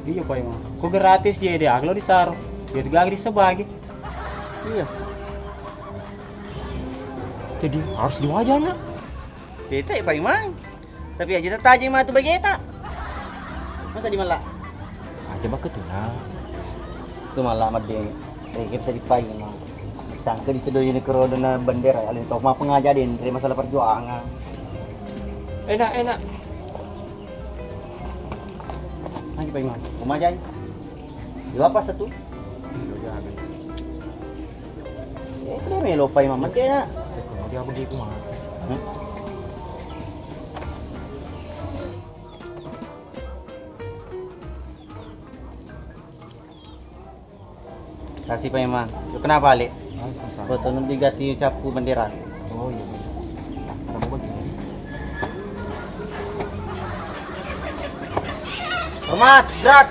Iya, Pak Imang. Kok gratis ya dia? Kalau disaro, dia juga lagi disebagi. Iya. Jadi harus diwajana. Beta ya Pak Imang. Tapi aja tataji matu bageta. Masa di mala? Aja baka tuna. Tu mala madde. Eh, kita bisa di Pak Imang. Sangka di tedo ini kerodo na bendera, alin tok ma pengaja den, dari masalah perjuangan. Enak, enak. Lagi Pak Imang. Kumajai. Di apa satu? Eh, kede melo pai mamakena. Dia begitu mah. Hmm? Kasih Pak Imang. Yo, kenapa, Lek? Ah, sama-sama. Foto nu diganti cappu bendera. Oh, iya, iya. Kamu begini. Hormat, gerak.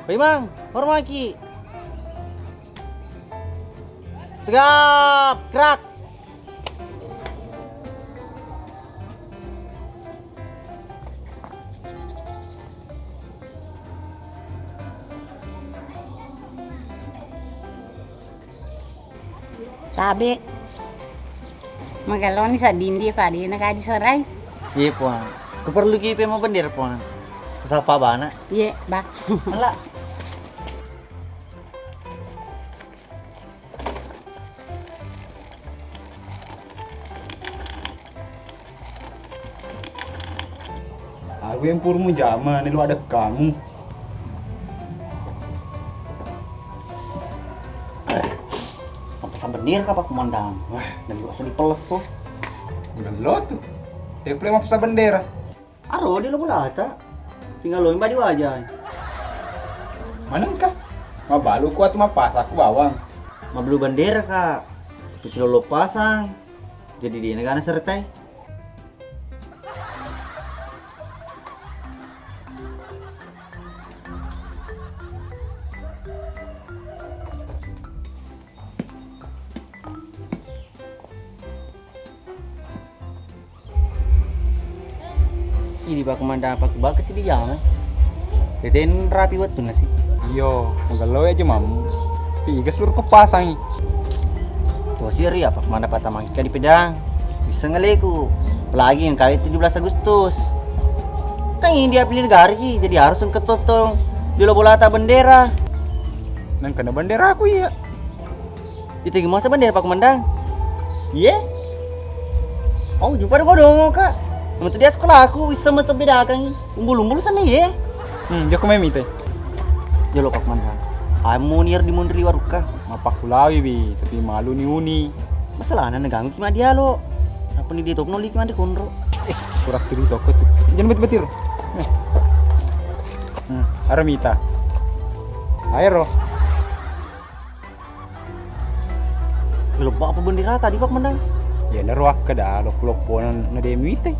Pak Imang, hormat ki. Gap, gerak. Tabe. Mageloni saddindi pade na kaji serai. Iye, Puang. Keperlu ki pe mau bendera, Puang. Sapa bana? Iye, Bah. Mela. Aku yang purmu jama ni lu ada kamu. Apa sabenir ka Pak Komandan? Wah, dan juga sedih peles tuh. Gelo tuh. Teple mau pesan bendera. Aro di lo bolata. Tinggal lo imba di wajah. Manengka? Mabalu kuat mapasang ku bawang. Mabelu bendera, Kak. Tapi silolo pasang. Jadi dia negara sertai. Ini Pak Komandan, Pak, bagus sih di jalan. Teten rapi wettu nasi. Iyo, magello aja mamu. Tapi iga suruh kepasangi. Tuh sih ri apa Komandan patah mangkika di pedang. Bisa ngeleku. Apalagi yang kawin tujuh belas Agustus. Kan ini dia pilih negara ki, jadi harus engke totong di lo bolata bendera. Nang kena bendera aku iya. Itu gimana bendera Pak Komandan? Iye. Oh, jumpa dong dong kak. Metu dia sekolah aku bisa metu bedakan. Umbul-umbul sana iye. Hmm, joko mai mite. Jolo Pak Komandan. Amu niar di mundri waruka. Mapakulawi bi, tapi malu ni uni. Masalahnya neganggu kima dia lo. Apa ni dia topno li kima di konro. Eh, kurang sedih toko tu. Jangan betul-betul. Eh. Hmm, aramita. Aero. Lebba apa bendera tadi Pak Komandan? Iyanaro akkeda loppo-lopponan na de muitai.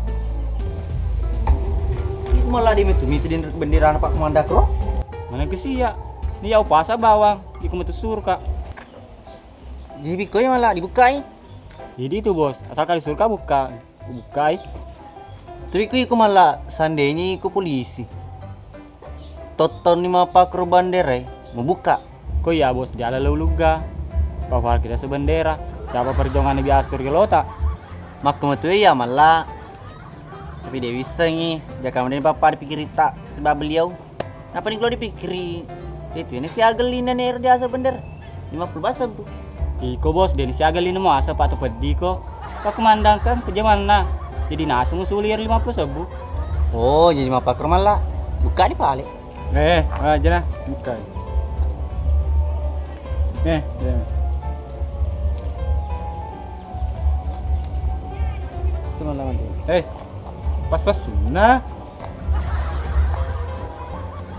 Iku malah de metu mite den benderana Pak Komandan kro. Mana ke sia? Ni yau pasa bawang, iku metu surka. Jadi bikoi malah dibukai. Jadi itu bos, asalkan di surka buka. Bukkai. Tapi ku iko malla seandainya iko polisi. Tottonni mappakro bandera e, mabukka. Ko iya bos jala lo ulugga. Pafar kita sebendera. Siapa perjuangan biasa tur gelota. Makko matu iya malla. Tapi dia wissengi, jaka mending papa dipikirita sebab beliau. Napani ko lo dipikkiri, itu ini siaga lina nero diaseng bendera lima puluh basebbu. Iko bos, deni siaga lina muaseng Pak, tu peddi ko. Pak Komandan kan pejamanna. Jadi naseng usuli ero lima puluh sebbu. Oh, jadi mappakro malla. Buka ni pale. Eh, aja nah, buka. Eh, ya. Itu malla mandi. Eh, pas sunna.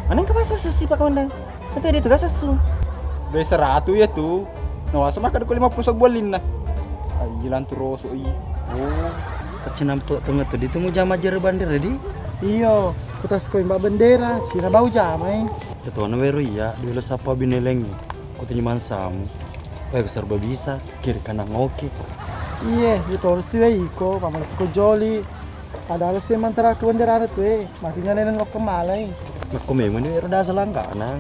Maneng ka pasessu si Pak Komandan? Kata dia tugas sessu. Dua seratu ya tu. Nawasa maka deko lima puluh sebuah linna. Ayi lantu rosok i. Oh. Kaccinampe tengah tu ditu mujama jere bandera di. Iyo, kutas koi mbak bendera, sina bau jamai. Ketona wero iya, dua sapa binelengi. Kutu nyaman samu. Baik serba bisa, kiri kanan oke. Iye, itu harus tiba iko, paman siko joli. Padahal sih mantara ku bendera tu eh. Matinya nenen lokko malai. Makko memang ni ero dasa langkana.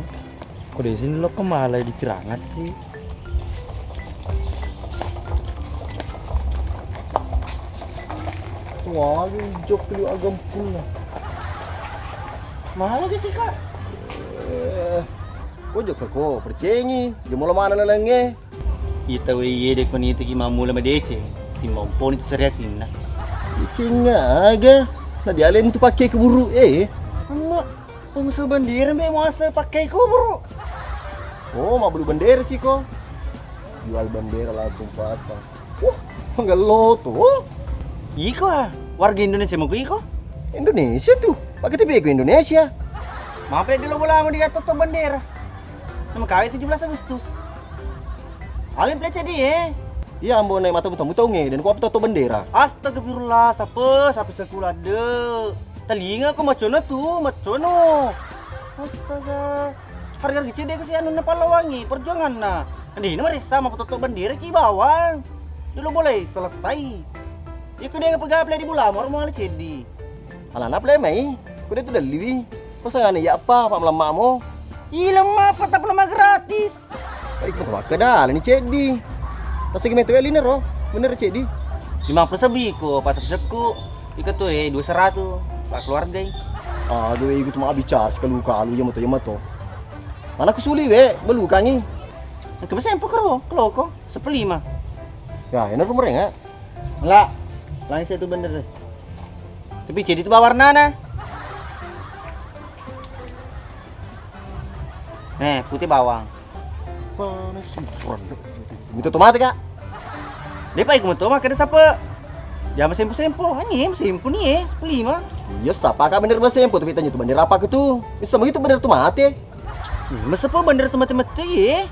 Ko de sini lokko malai di Tirangas sih. Wah, jok liu agam punna. Malu ke sih kak? Eh, ko jokka ko percengi, jemolo mana lalengnge. Ita we iye de ko nitiki mammula madeceng, simmamponi tu sariatinna. Cicing aga, na dialemu tu pakke kuburu e. Amma, pengusaha bendera mbe muasa pakke kuburu. Oh, mabbelu bendera siko. Jual bendera langsung pasang. Wah, panggello tu. Iko ah, warga Indonesia mako iko? Indonesia tu. Pakai T V ku Indonesia. Mape dulu bolamu di toto bendera. Nama kawin tujuh belas Agustus. Alim pelece di eh. Iya ambo naik mata muta-muta unge dan ku apa toto bendera. Astagfirullah, sape sape sekula de. Telinga ku macono tu, macono. Astaga. Harga-harga cedde kasi anunna pallawangngi perjuanganna. Andina maressa mapatotto bendera ki bawang. Dulu boleh selesai. Iko de' pegapla di bola moro mala ceddi. Alana pale mai, ko de' tu delliwi. Ko sangana iya apa, Pak, melammamo? Ih, lemma apa, tak pernah gratis. Iko tu makkeda alani ceddi. Tasigi metu elina ro, bener ceddi. Lima puluh sebi ko pas pesekku. Iko tu, eh, dua seratu, Pak, keluarga. Aduh, iko tu mabbicara sekalu-kalu, iya mato, iya mato. Mana kusuli we, belukangi. Itu masih empuk ro, keloko, sepuluh lima. Ya, enak rumah renga. La, langsung itu bener. Tapi jadi itu bawa warnana. Eh, putih bawang. Panas sih, rendek. Itu tomat, Kak. Depa iku meto makkeda sape. Jama sempo-sempo, anjing sempo ni eh, sepuluh lima. Iya, sapa Kak bener ba sempo, tapi tanya tu bener apa ke tu? Bisa begitu bener tu mate. Masa po bendera tu mate-mate ye?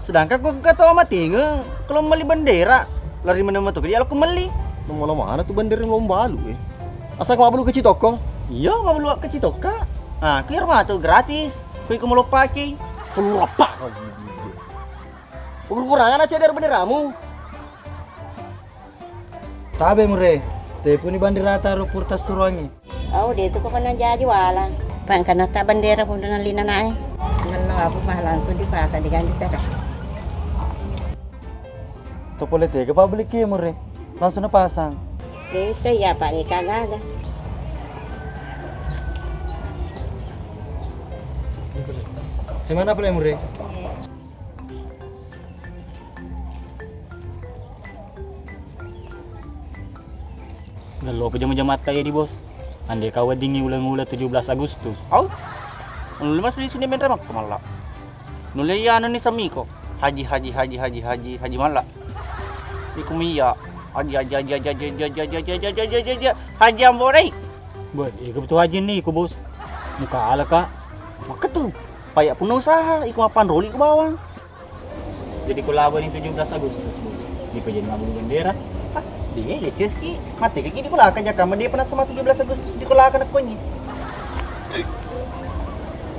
Sedangkan ko kata mati nge, kalau meli bendera, lari mana matu dia aku meli. Lama-lama mana tu bendera mau balu eh. Asal kau balu kecil toko. Iya, mau balu kecil toka. Ah, kira matu gratis. Kui kamu lupa ki. Kamu lupa kau. Ukur-ukurangan aja dari benderamu. Tabe mure, tepuni bandirata ro purta suruangi. Au, de tu ko pernah jaji wala. Pangkana ta bendera pun dengan lina nae. Menno aku mah langsung dipasang diganti sada. To pole tega pabeliki mure, langsung napasang. De bisa iya Pak, de kagaga. Semana pale mure? Gello pe jama-jamatta iya di bos. Ande kau weddingi uleng-uleng tujuh belas Agustus. Au? Nulle masuli sini menre makko malla. Nulle iya anu ni samiko. Haji, haji, haji, haji, haji, haji malla. Iku mi iya. Haji, haji, haji, haji, haji, haji, haji, haji, haji, haji, haji, haji, haji, haji ambo dai. Boy, iku betul haji ni iku bos. Muka ala kak. Makketu. Payak punna usaha, iku mapanroli ku bawang. Jadi ko labo ni tujuh belas Agustus, Bu. Di pejani mabbulu bendera. Ah, dia ya Ceski. Mate kaki di kolaka jaka ma dia pernah sama tujuh belas Agustus di kolaka nakkonyi.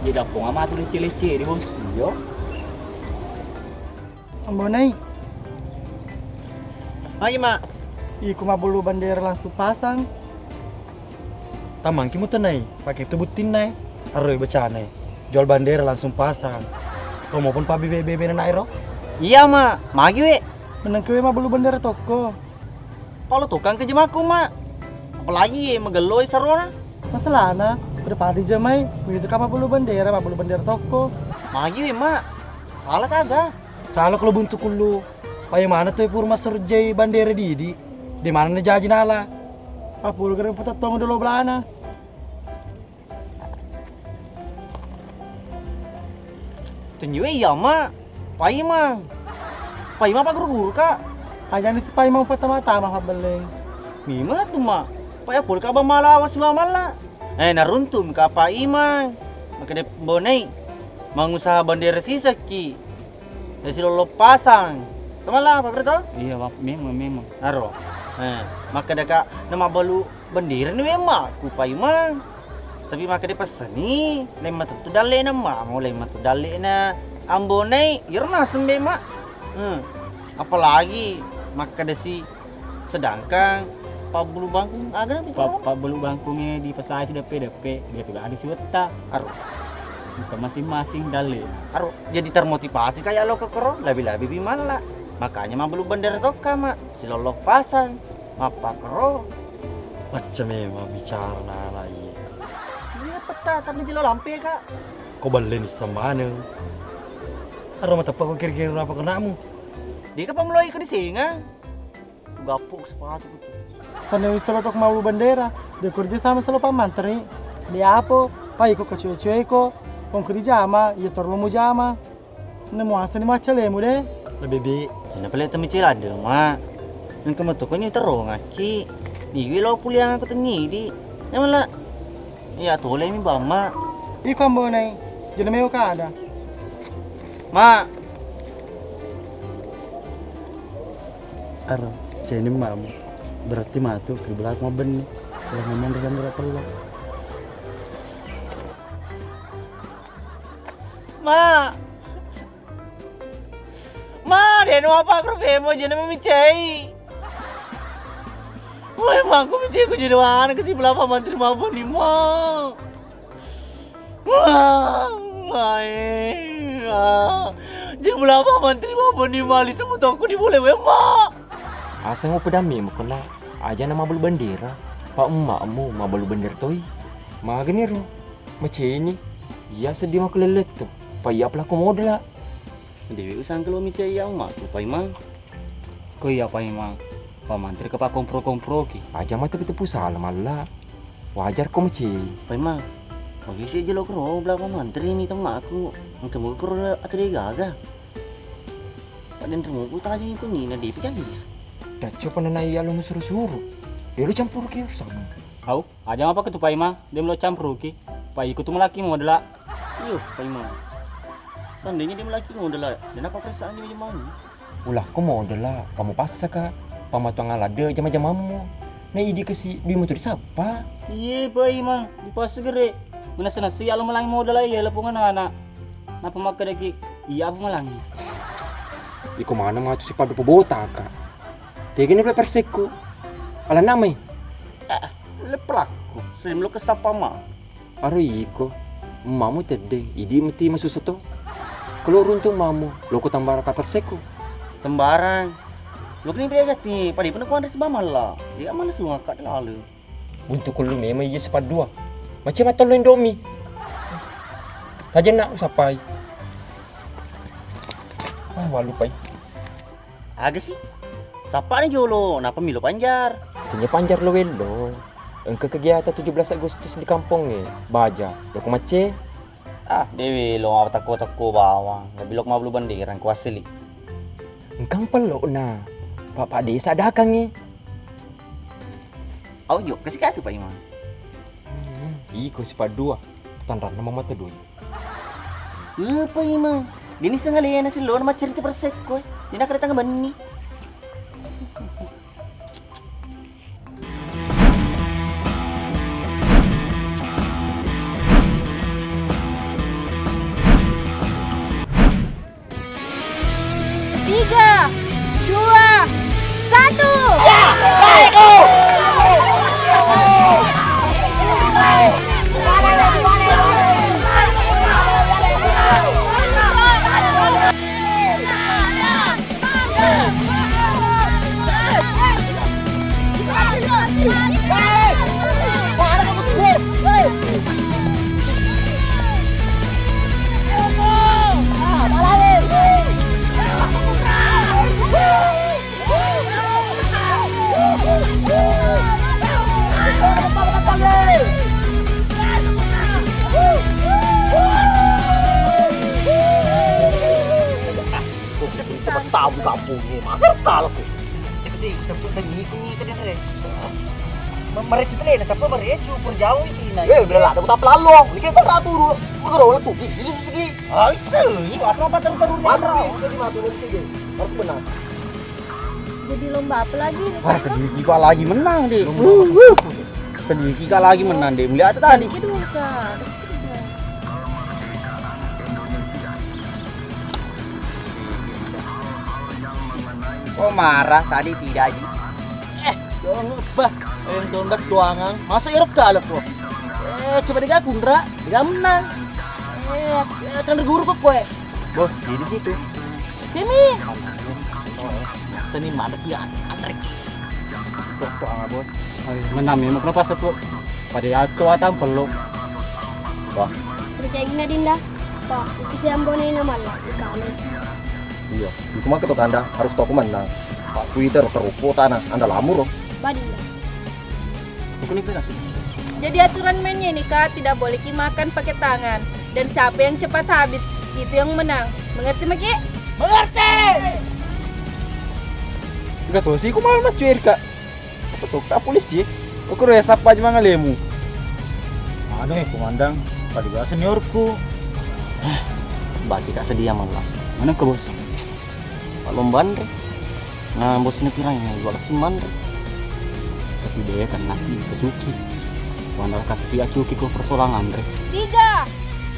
Jadi apa matu lece-lece di bos. Iya. Ambo Nai. Lagi mak. Iku mabbulu bendera langsung pasang. Tamangki mutenai, pake tu buttinna e. Aroi bacana e. Jual bandera langsung pasang. Lo maupun pabebe-bebe na ero. Iya ma, magi we. Menengke we mabbulu bendera toko. Palo tukang ke jemaku ma. Apalagi ye magello e sarona. Masalahna, pada-pada jamai, begitu ka mabbulu bendera, mabbulu bendera toko. Magi we ma. Salah kaga? Salah kalau buntu kullu. Paye mana tu pur maserjai bendera didi. Di mana na jaji nala. Papulgere putettong dolo belana. Tenjiwe iya ma. Paimang. Paimang pa guru-guru ka. Ajani si paimang patama-tama pabbelleng. Mima tu ma. Paya pul ka ba mala awas ba mala. Eh, naruntum ka paimang. Makede bonei. Mangusaha bendera siseki. Desi lollo pasang. Temala apa kereta? Iya, Pak. Memang, memang. Aro. Eh, makkeda ka nama balu bendera ni memang ku paimang. Tapi makkeda pessani, lain matu dalle na mamo, lain matu dalle na ambonai, iro naseng be mak. Hmm. Apalagi makkeda si Sedangkan pabbulu bangkung aga na Pa-, pabbulu bangkungnge dipasai sideppe-deppe, dia tu ada siwetta. Aro. Bukan masing-masing dalle. Aro, jadi termotivasi kayak lo kekero, lebih-lebih bimalla. Makanya mabbulu bendera tokka ma, silollo pasang, mappakero. Macam memang bicara nana iya. Iya peta, tapi jelo lampe kak. Ko balle ni semaneng. Aro mateppa ko kira-kira apa kenamu? Dia kan pamulai ke di singa. Gappuk sepatu ku tu. Sanna wisselo tok mabbulu bendera, de kurja sama selo pammanteri. De apo, pai ko kacue-cue ko, kong keri jama, iya torlo mu jama. Nemu asa ni macca lemu de. Lebih bi. Kenapa lihat temi cilade, mak? Nang kemetu ko ni terong aki. Niwi lo puliang aku tenyi di. Nyamala. Iya, tole mi bamma. Iko ambo nai, jene meo kada. Ma. Aro, cene mamu. Berarti matu ke belak mabenni. Sudah ngomong di sana tello. Ma. Ma, deno apa kro femo jene mamicei. Woi, ma, ku micei ku jene wana kasi belapa mantri maboni, ma. Wah, mae, ah. Jeng belapa mantri maboni, ma, lisu mutokku di bule, we, ma. Aseng upedammi mukena, aja na mabalu bendera. Pa emmakmu mabalu bendera toi. Mageni ro. Maceni, iya seddi makkelelletto, pa iya pelaku modela. Dewe usangka lo micai iya ummakku, Paimang. Ko iya, Paimang, pa mantri ke pakkompro-komproki. Aja mate betepu sala malla. Wajar ko macei. Paimang, oke si jelo kro bela pa mantri ni temmakku. Engka muka kro atau dia gaga. Paden remu ku taji kunyina depi kan. Dacco panana iya lo musuru-suru. Dia lo campur ke urusanmu. Au. Aja mapa ketu Paimang, de melo campuruki. Pa iko tu melaki modela. Iyo, Paimang. Seandainya de melaki modela, de napa perasaan jama-jamammu? Ulakko modela, kamu paksa ka. Pamatuang alade jama-jamammu. Na idi kasi dui mutu disappa. Iye, Paimang, dipaksa gere. Menasa-nasa iya lo melangi modela iya lapong anak-anak. Napa makkedaki, iya apa melangi? Iko mana matu si padu pebota ka. Tegene pele persekku. Ala namai. Ah, le pelakku, sering lo kesapa ma. Aro iko, emmamu tedde, idi meti masussa to. Kalau runtung mamu, loko tambara ka persekku. Sembarang. Lo kini beri gati, pada pun aku andres bamalla. Dia mana sunga kat lalu. Buntu kullu memang iya sepaddua. Macam matollo Indomie. Tajenna usapai. Ah, walupai. Aga si? Sappani jolo, napa milo panjar? Tanya panjar lo wello. Engka kegiatan tujuh belas Agustus di kampong e. Baja, loko macce. Ah, dewe lo, apa takko-takko bawang. Lebih lok mablu banderang kuasili. Engkang pello na. Bapak desa dakangi. Au jo, kasi katu Pak Imam. Hmm, iko sipaddua. Tanranna mama tedoi. Apa Imam? Dini sengalena sillona maccarita persekko. Dina kada tanga benni. Tiga, dua, satu. Kok kita bertamu kampungnya, masa kalah kok? Cek deh, tepuk dan ngiku ngiku deh, Re. Merecu tuh, Lena, tapi merecu, perjauh itu, nah. Eh, bela ada kota pelalong. Ini kan kota turu. Magro lah tuh, di sini tuh, di. Ah, itu, ini asal apa terus terus. Mana, Wi? Jadi mati lagi, Wi. Harus benar. Jadi lomba apa lagi nih? Wah, sedikit kok lagi menang, deh. Lomba apa? Uh, uh. Sedikit kok lagi menang, deh. Melihat tadi. Sedikit dulu, Kak. Oh, marah tadi tidak, Ji. Eh, dong, bah. Eh, dong, dak tuangang. Masa irok kalah kok? Eh, coba dega kundra, dega menang. Eh, eh, kan guru kok kue. Bos, di situ. Sini. Oh, eh. Biasa nih, mana dia, Andre. Tok, tok, ah, Bos. Menang memang kenapa satu? Pada aku atau perlu. Wah. Percaya gini, Dinda. Pak, itu si Ambone ini malah di kanan. Iya, itu mah ketok kanda harus toko menang. Pak Twitter terupo tanah, anda lamur loh. Badinda. Bukan itu dah. Jadi aturan mainnya ini, Kak, tidak boleh ki makan pakai tangan. Dan siapa yang cepat habis, itu yang menang. Mengerti, Maki? Mengerti! Enggak tahu sih, aku malah macuir, Kak. Apa tuh, Kak polisi? Aku udah siapa aja mangalemu. Anu ya, Komandan, pada gua seniorku. Berarti Kak sedia malah. Mana ke bos? Pak Lomban, Re. Nah, bosnya kiranya jual seman, Re. Tapi dia kan nanti kita cuki. Wanda kaki dia cuki ke persolangan, Re. Tiga,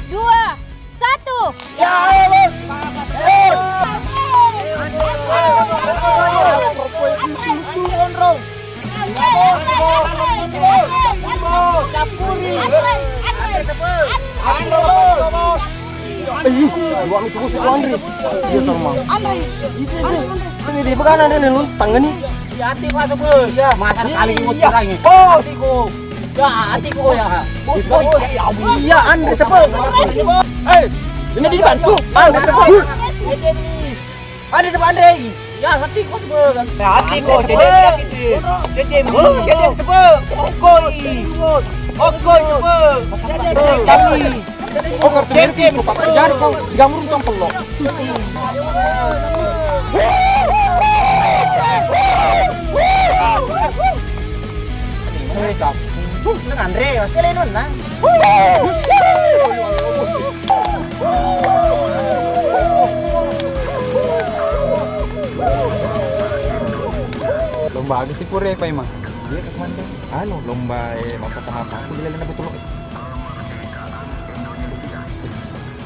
dua, satu. Ya, ayo, Bos. Bos. Ayo, Bos. Ayo, Bos. Ayo, Bos. Campuri. Andre, Andre, Andre. Andre, Bos. Eh, ih, dua itu musuh Andre. Iya, sama. Andre. Itu, itu. Andre, Andre. Ini dia bukan ada lu setengah nih. Iya, hati gua tuh, Bos. Iya. Masa kali ini mau curang ini. Bos. Hati gua. Ya, hati gua ya. Bos, Bos. Iya, Andre, siapa? Eh, ini dibantu. Andre, siapa? Andre, siapa, Andre? Ya, hati gua tuh, Bos. Ya, hati gua. Andre, siapa? Jadi, jadi, jadi, siapa? Okoi. Okoi, siapa? Kami. Oh, kartu merah itu, Pak. Jangan kau, jangan urung tampil lo. Nang Andre, pasti lain nang. Lomba aga sih pura, Pak, emang? Iya, Pak Komandan. Anu, lomba, eh, lomba apa? Aku jalan betul.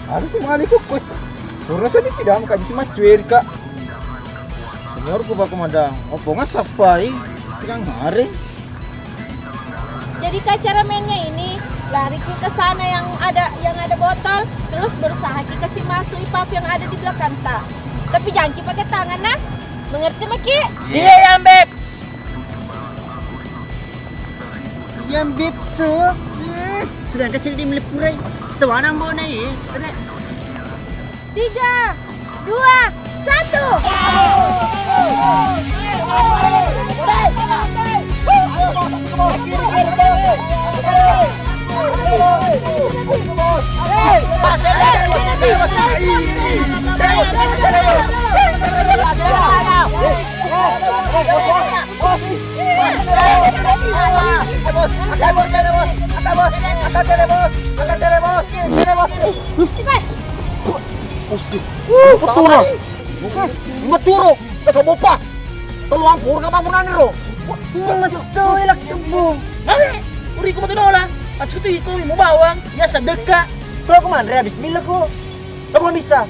Ada sih maliku koe. Urasa di pidam kaji si macueri, Kak. Seniorku, Pak Komandan. Opo ngasappai? Tigang hari. Jadi, Kak, cara mainnya ini, lari ki ke sana yang ada, yang ada botol, terus berusaha ki kasih masuk ipap yang ada di belakang ta. Tapi jangan ki pakai tangan, nah. Mengerti maki? Iya, ya, Beb. Yang beb tuh, hmm, sedangkan sini di milik purai. Tawana mbona ye. Ada. Tiga, dua, satu. Pusing. Betul lah. Betul. Kau bopa. Tolong pur kau bangunan ro. Betul, elak kebun. Uri ku betul lah. Pas itu iko mau bawang, ya sedekah. Kalau aku mandre habis bila ku. Kamu bisa.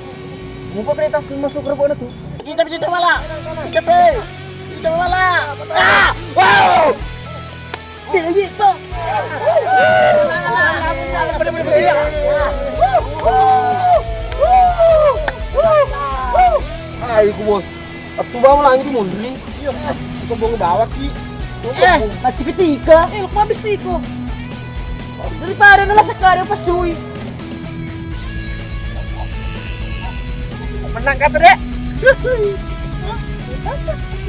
Muka kereta semua masuk ke rebona tuh. Kita, kita malah. Kita pe. Kita malah. Ah! Wow! Dewi to. Ayo ku, Bos. Atu bang lanjut mundur nih. Iya. Cukup bong bawa ki. Eh, masih ketika. Eh, lupa bisiku. Daripada nala sekali pesui. Menang kata dek.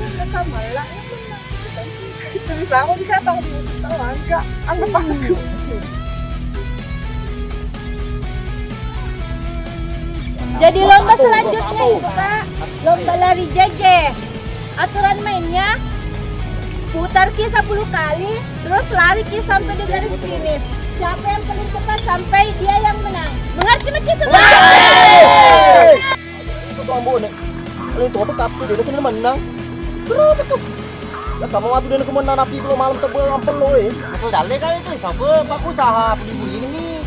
Kita sama lah. Terus aku dikata aku di musuh tahu angka. Anggap aku. Jadi lomba selanjutnya itu, Kak, lomba lari jeje. Aturan mainnya, putar ki sepuluh kali, terus lari ki sampai di garis finish. Siapa yang paling cepat sampai, dia yang menang. Mengerti maki semua? Itu ambo nek. Paling tua tuh kapi dia tuh menang. Berapa tuh? Ya kamu waktu dia menang, tapi kalau malam tebel ampel lo, eh. Betul dalle kan itu, siapa pelaku usaha beli-beli ini?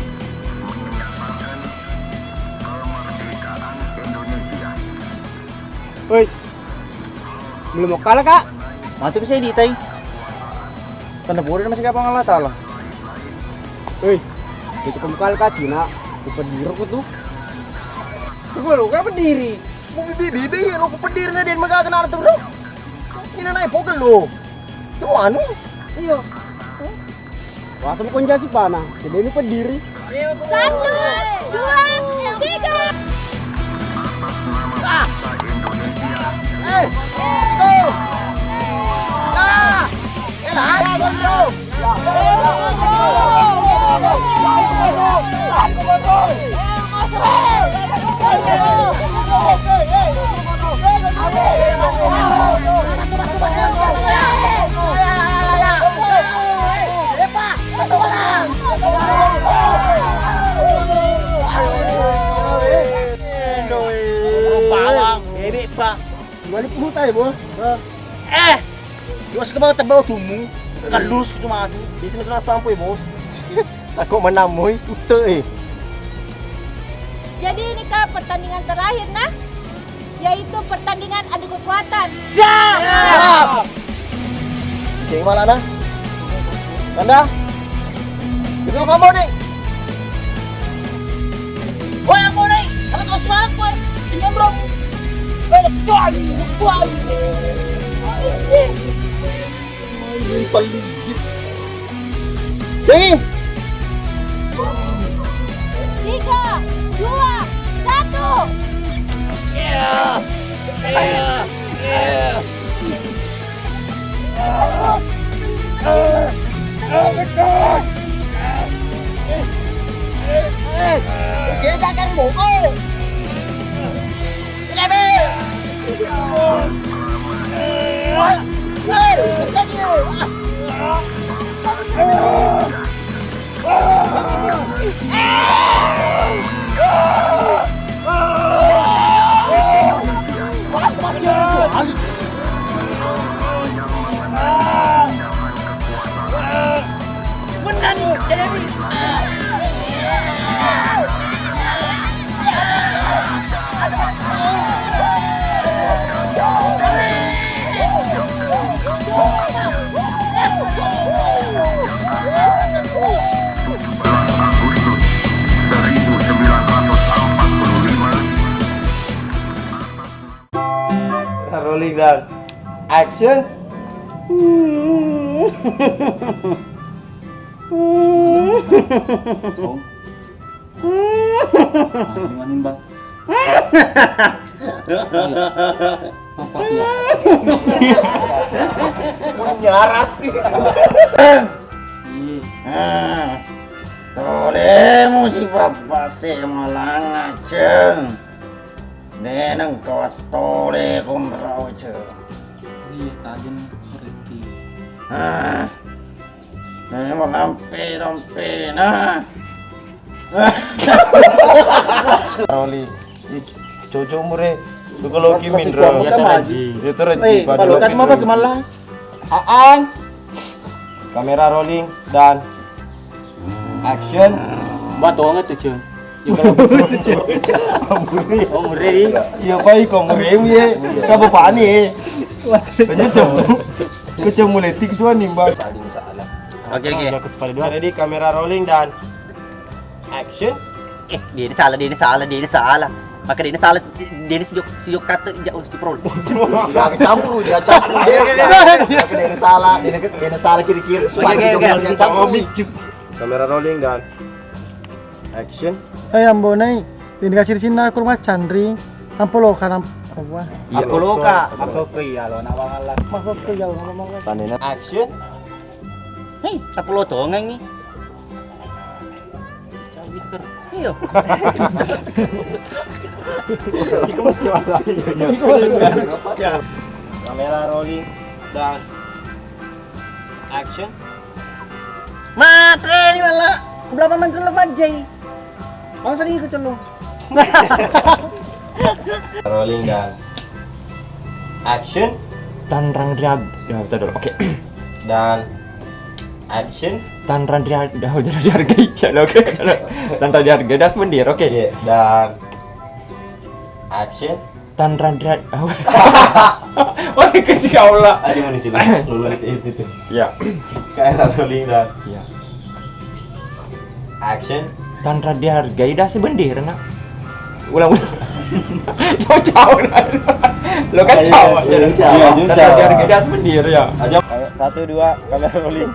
Woi, belum mau kalah, Kak. Matu bisa ditai. Tanda pura masih kapang Allah Ta'ala. Woi, itu kamu kalah, Kak, Cina. Bukan buruk tuh. Coba lo, kenapa diri? Mau bibi, bibi, lo ku pediri na den magaga na tu, bro. Ina nai pogel lo. Cuma anu. Iya. Wasa mo konjasi pana. Jadi ini pediri. Satu, dua, tiga. Ah. Eh, itu. Ah. Balik puta ya, Bos. Eh, Yos ke bawah tebau tumu. Kalus ke cuma aku. Di sini kena sampai, Bos. Aku menamui ute, eh. Jadi ini, Kak, pertandingan terakhir, nah, yaitu pertandingan adu kekuatan. Siap! Siap! Ceng malana. Nanda. Itu kamu nih. Woi, kamu nih. Kamu terus semangat, woi. Senyum, bro. Woi, kecuali, kecuali. Ini paling. Ini. Tiga, dua, satu. Agustus seribu sembilan ratus empat puluh lima. Rolling dan action. Maning, maning, Bang. Apa sih ya? Punya rasi. Ih, Tolemu si bapak se malanga ceng. Neneng kau tole konrau ceng. iya, tajem Rifki. Ah. Nah, mau rampe rampe nah. Roli. Ih, cocok mure. Lu kalau kimin Masih kuat, ro. Kita maju. Itu rezeki Eh, pada kalau waktu kan mau itu. Bagaimana? Aan. Kamera rolling dan action. Batonga tuh, Cun. Oh, mure di. Iya, Pak, iko murem ye. Kamu pani. Kecemu. Kecemu letik tuan nih, Mbak. Oke, oke. Aku sepeda dua. Ready, kamera rolling dan action. Eh, dia ini salah, dia ini salah, dia ini salah. Maka dia ini salah, dia ini sejok sejok kata jauh si pro. Jangan campur, jangan campur. Dia ini salah, dia ini salah kiri-kiri. Oke, oke, oke. Jangan campur. Kamera rolling dan action. Eh, ambo nai, ini kasih sini aku rumah Chandri. Ampo lo kan apa? Aku lo kak. Aku ke iya lo nak bangalan. Maksudku jauh sama mau. Action. Hei, tak perlu tongang nih. Iya. Kamera rolling dan action. Matre ni wala. Belakang mantel lo majai. Bangsa ni kecelo. Rolling dan action. Tanrang Driag. Ya, bentar dulu. Oke. Dan action. Tanrang Driag. Oh, jadi dihargai. Salah, oke. Salah. Tanrang Driag. Das mendir. Oke. Iya, dan action. Tanrang Driag. Oh. Oh, kasih kau lah. Aja mana sih? Lu balik ke situ. Ya. Kamera rolling dan Ya. action. Tanpa dihargai, dah sebendir nak. Ulang ulang. Jauh jauh. Lo kan jauh. Iya, jauh. Tanpa dihargai, dah sebendir ya. Aja. Ayo, satu dua, kamera rolling.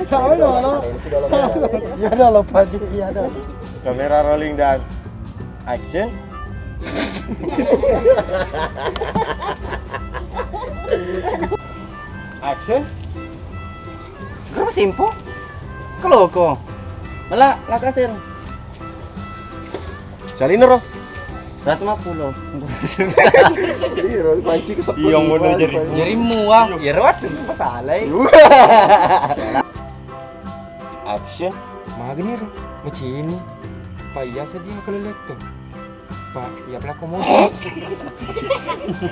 Sama dong, lo. Sama. Iya dah lo padi, iya dah. Kamera rolling dan action. Action. Kenapa simpo? Kalau kok. Malah lah kasir. Salino ro. Seratus lima puluh. Iya, ro, panci ke sepuluh. Iya, mau jadi. Jadi muah. Ya rawat itu masalah. Action. Magni ro. Macini. Pak iya sedih aku lihat tuh. Pak iya pelaku mau.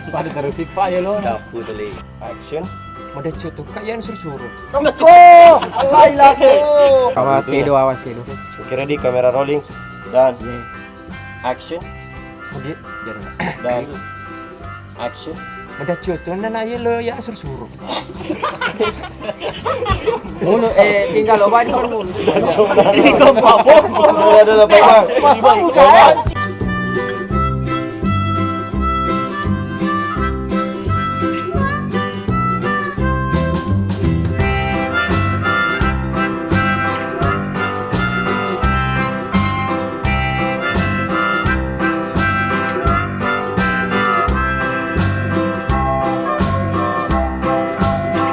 Pada terus sih Pak ya lo. Dapu teli. Action. Mode cutu kak yang suruh-suruh. Oh, Allah ilaku. Awas kedo, awas kedo. Oke, ready, kamera rolling. Dan action. Oke, jadi. Dan action. Udah cuy, tuh nana ya lo ya suruh-suruh. Mulu, eh, tinggal lo balik mulu. Ini kelompok bobo. Ada, ada, ada, Bang. Bang, bukan.